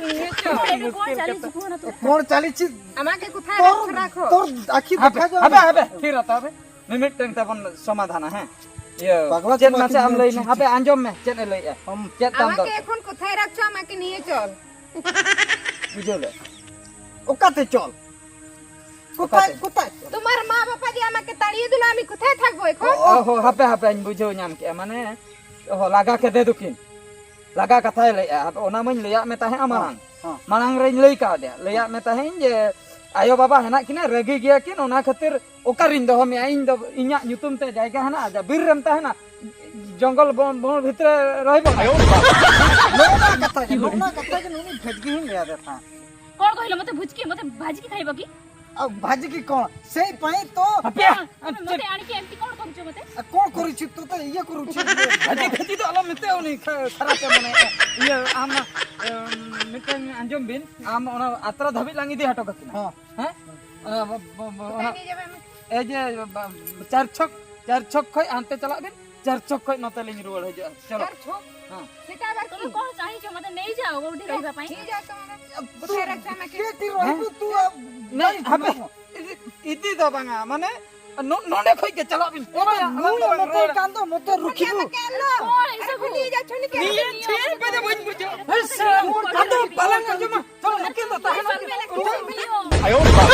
ᱱᱤᱭᱟᱹ ᱪᱚ᱾ ᱠᱚᱬ ᱪᱟᱞᱤ ᱪᱤᱠᱩ ᱦᱚᱸ ᱱᱟᱛᱚ᱾ ᱠᱚᱬ ᱪᱟᱞᱤ ᱪᱤ-, ᱟᱢᱟᱜ ᱜᱮ ᱠᱚᱛᱷᱟ ᱛᱚᱨ, ᱨᱟᱠᱷᱟ ᱨᱟᱠᱷᱚ᱾ ᱛᱚᱨ ᱟᱹᱠᱷᱤ ᱦᱟᱯᱮ, ᱫᱮᱠᱷᱟ ᱡᱟᱣ ᱦᱟᱯᱮ, ᱱᱟ᱾ ᱦᱟᱯᱮ, ᱛᱷᱤᱨ ᱦᱟᱛᱟᱲ ᱵᱮ᱾ ᱢᱤᱢᱤᱫᱴᱟᱝ ᱛᱟᱵᱚᱱ ᱥᱚᱢᱟᱫᱷᱟᱱᱟ, ᱦᱮᱸ? ᱤᱭᱟᱹ, ᱯᱟᱜᱽᱞᱟ ᱪᱮᱫ ᱪᱟᱵᱟ ᱢᱟᱥᱮ ᱟᱢ ᱠᱤᱫᱤᱧᱟ, ᱞᱟᱹᱭ ᱢᱮ? ᱪᱤ, ᱪᱤ᱾ ᱦᱟᱯᱮ, ᱟᱸᱡᱚᱢ ᱢᱮ, ᱪᱮᱫ ᱮ ᱞᱟᱹᱭᱮᱜᱼᱟ? ᱟᱢ ᱪᱮᱫ ᱛᱟᱢ ᱟᱢᱟᱜ ᱜᱮ ᱫᱚᱨᱠᱟᱨ? ᱮᱠᱷᱚᱱ ᱠᱚᱛᱷᱟᱭ ᱨᱟᱠᱷᱟ, ᱟᱢᱟᱜ ᱜᱮ ᱱᱤᱭᱟᱹ ᱪᱚᱞ᱾ ᱵᱩᱡᱷᱟᱹᱣ ᱞᱮ? ᱚᱠᱟᱛᱮ ᱪᱚᱞ? ᱚᱠᱟᱛᱮ? ᱠᱚᱛᱷᱟᱭ, ᱠᱚᱛᱷᱟᱭ ᱪᱚᱞ? তোমার মা বাবা যে আমাকে তাড়িয়ে দিল, আমি কোথায় থাকবো এখন? ᱚ, ᱚ, ᱦᱚ, ᱦᱟᱯᱮ, ᱦᱟᱯᱮ, ᱤᱧ ᱵᱩᱡᱷᱟᱹᱣ ᱧᱟᱢ ᱠᱮᱜᱼᱟ, ᱢᱟᱱᱮ, ᱚ, ᱞᱟᱜᱟ ᱠᱮᱫᱮ ᱫᱚᱠᱤᱱ᱾ ᱞᱟᱜᱟ ᱠᱟᱛᱷᱟᱭ ᱞᱟᱹᱭᱮᱜᱼᱟ᱾ ᱟᱫᱚ ᱚᱱᱟ ᱢᱟᱧ ᱞᱟᱹᱭᱟᱫ ᱢᱮ ᱛᱟᱦᱮᱸᱜᱼᱟ ᱢᱟᱲᱟᱝ᱾ ᱦᱚᱸ, ᱦᱚᱸ᱾ ᱢᱟᱲᱟᱝ ᱨᱮᱧ ᱞᱟᱹᱭ ᱠᱟᱣᱫᱮᱭᱟ᱾ ᱞᱟᱹᱭᱟᱫ ᱢᱮ ᱛᱟᱦᱮᱸᱧ ᱡᱮ ᱟᱭᱳ ᱵᱟᱵᱟ ᱦᱮᱱᱟᱜ ᱠᱤᱱᱟ, ᱨᱟᱹᱜᱤ ᱜᱮᱭᱟ ᱠᱤᱱ, ᱚᱱᱟ ᱠᱷᱟᱹᱛᱤᱨ ᱚᱠᱟᱨᱤᱧ ᱫᱚᱦᱚ ᱢᱮᱭᱟ? ᱤᱧ ᱫᱚ ᱤᱧᱟᱹᱜ ᱧᱩᱛᱩᱢ ᱛᱮ ᱡᱟᱭᱜᱟ ᱦᱮᱱᱟᱜᱼᱟ, ᱡᱟ ᱵᱤᱨ ᱨᱮᱢ ᱛᱟᱦᱮᱱᱟ, ᱡᱚᱝᱜᱚᱞ ᱵᱚᱱ, ᱵᱚᱱ ᱵᱷᱤᱛᱨᱤ ᱨᱮ ᱨᱚᱦᱚᱭ ᱵᱚᱱ᱾ ᱱᱚᱜᱼᱚ ᱱᱚᱣᱟ ᱠᱟᱛᱷᱟ ᱜᱮ, ᱱᱚᱜᱼᱚ ᱱᱚᱣᱟ ᱠᱟᱛᱷᱟ ᱜᱮ ᱱᱩᱱᱤ ᱵᱷᱟᱹᱡᱽᱜᱤ ᱦᱚᱸᱧ ᱞᱟᱹᱭ ᱟᱫᱮ ᱛᱟᱦᱮᱸᱫ᱾ ᱠᱚᱬ ᱠᱚ ᱦᱤᱞᱳ ᱢᱚᱛᱮ ᱵᱷᱩᱡᱽᱠᱤ, ᱢᱚᱛᱮ ᱵᱷᱟᱹᱡᱽᱜᱤ ᱠᱷᱟᱭ ᱵᱟᱹᱜᱤ᱾ ᱟ, ᱵᱷᱟᱹᱡᱽᱜᱤ ᱠᱚᱬ? ସେଇ ପାଇଁ ତ। ᱦᱟᱯᱮ! ᱢᱚᱛᱮ ᱟᱹᱬᱤ ᱠᱮ ᱮᱢᱛᱤ ᱠᱚᱬ ᱠᱚ ᱦᱚᱪᱚ ᱢᱚᱛᱮ? ᱟ, ᱠᱚᱬ ᱠᱚᱨᱩᱪᱷᱤ ᱛᱚ, ᱛᱚ ᱤᱭᱟᱹ ᱠᱚᱨᱩᱪᱷᱤ᱾ ᱵᱷᱟᱹᱡᱤ ᱵᱷᱟᱹᱡᱤ ᱫᱚ ᱟᱞᱚᱢ ᱢᱮᱛᱟᱭᱟ, ᱩᱱᱤ ᱠᱷᱟ-, ᱠᱷᱟᱨᱟᱯᱮ ᱢᱚᱱᱮᱭᱟ᱾ ᱤᱭᱟᱹ, ᱟᱢ, ᱮᱢ, ᱢᱤᱫᱴᱟᱝ ᱟᱸᱡᱚᱢ ᱵᱤᱱ, ᱟᱢ ᱚᱱᱟ ᱟᱛᱨᱟ ᱫᱷᱟᱹᱵᱤᱡ ᱞᱟᱝ ᱤᱫᱤ ᱦᱚᱴᱚ ᱠᱟᱠᱤᱱᱟ᱾ ᱦᱚᱸ᱾ ᱦᱮᱸ? ᱚᱱᱟ ᱵ-, ᱵ-, ᱵ-, ᱚᱱᱟ, ᱮᱭ ᱡᱮ, ᱵ-, ᱪᱟᱨ ᱪᱷᱚᱠ, ᱪᱟᱨ ᱪᱷᱚᱠ ᱠᱷᱚᱡ ᱦᱟᱱᱛᱮ ᱪᱟᱞᱟᱜ ᱵᱤᱱ, ᱪᱟᱨ ᱪᱚᱠ ᱠᱷᱚᱡ ᱱᱚᱛᱮ ᱞᱤᱧ ᱨᱩᱣᱟᱹᱲ ᱦᱤᱡᱩᱜᱼᱟ᱾ ᱪᱚᱞᱚ᱾ ᱪᱟᱨ ᱪᱚᱠ? ᱦᱮᱸ᱾ ᱥᱮᱴᱟ ᱟᱵᱟᱨ ᱛᱩᱢ ᱠᱚ ᱪᱟᱦᱤ ᱪᱚ ᱢᱟᱛᱮ ᱱᱮᱭ ᱡᱟᱣ ᱜᱚ ᱩᱴᱷᱤ ᱨᱟᱦᱤ ᱵᱟᱯᱟᱭ᱾ ᱴᱷᱤᱠ ᱜᱮᱭᱟ ᱛᱚ, ᱢᱟᱱᱮ ᱪᱮᱫ ᱨᱚᱦᱤ ᱦᱮᱸ? ᱛᱩ ᱟᱵ- ᱱᱮ, ᱦᱟᱯᱮ᱾ ᱤᱫᱤ, ᱤᱫᱤ ᱫᱚ ᱵᱟᱝᱟ, ᱢᱟᱱᱮ ᱱᱚ-, ᱱᱚᱰᱮ ᱠᱷᱚᱡ ᱜᱮ ᱪᱟᱞᱟᱜ ᱵᱤᱱ᱾ ᱱᱩᱭ ᱟᱞᱟᱝ ᱫᱚ ᱢᱚᱛᱮ ᱨᱩᱣᱟᱹᱲᱟ᱾ ᱠᱟᱱ ᱫᱚ ᱢᱚᱛᱮ ᱨᱩᱠᱷᱤ ᱱᱩ᱾ ᱱᱤᱭᱟᱹ ᱪᱮᱫ ᱵᱟᱡᱮ ᱵᱟᱹᱧ ᱵᱩᱡᱷᱟᱹᱣ᱾ ᱦᱮᱸ, ᱥᱮ, ᱟᱫᱚ ᱵᱟᱞᱟᱝ ᱟᱸᱡᱚᱢᱟ᱾ ᱪᱚᱞᱚ, ᱱᱩᱠᱤᱱ ᱫᱚ ᱛᱟᱦᱮᱱᱟ᱾ ᱟᱭᱳ ᱵᱟᱵᱟ᱾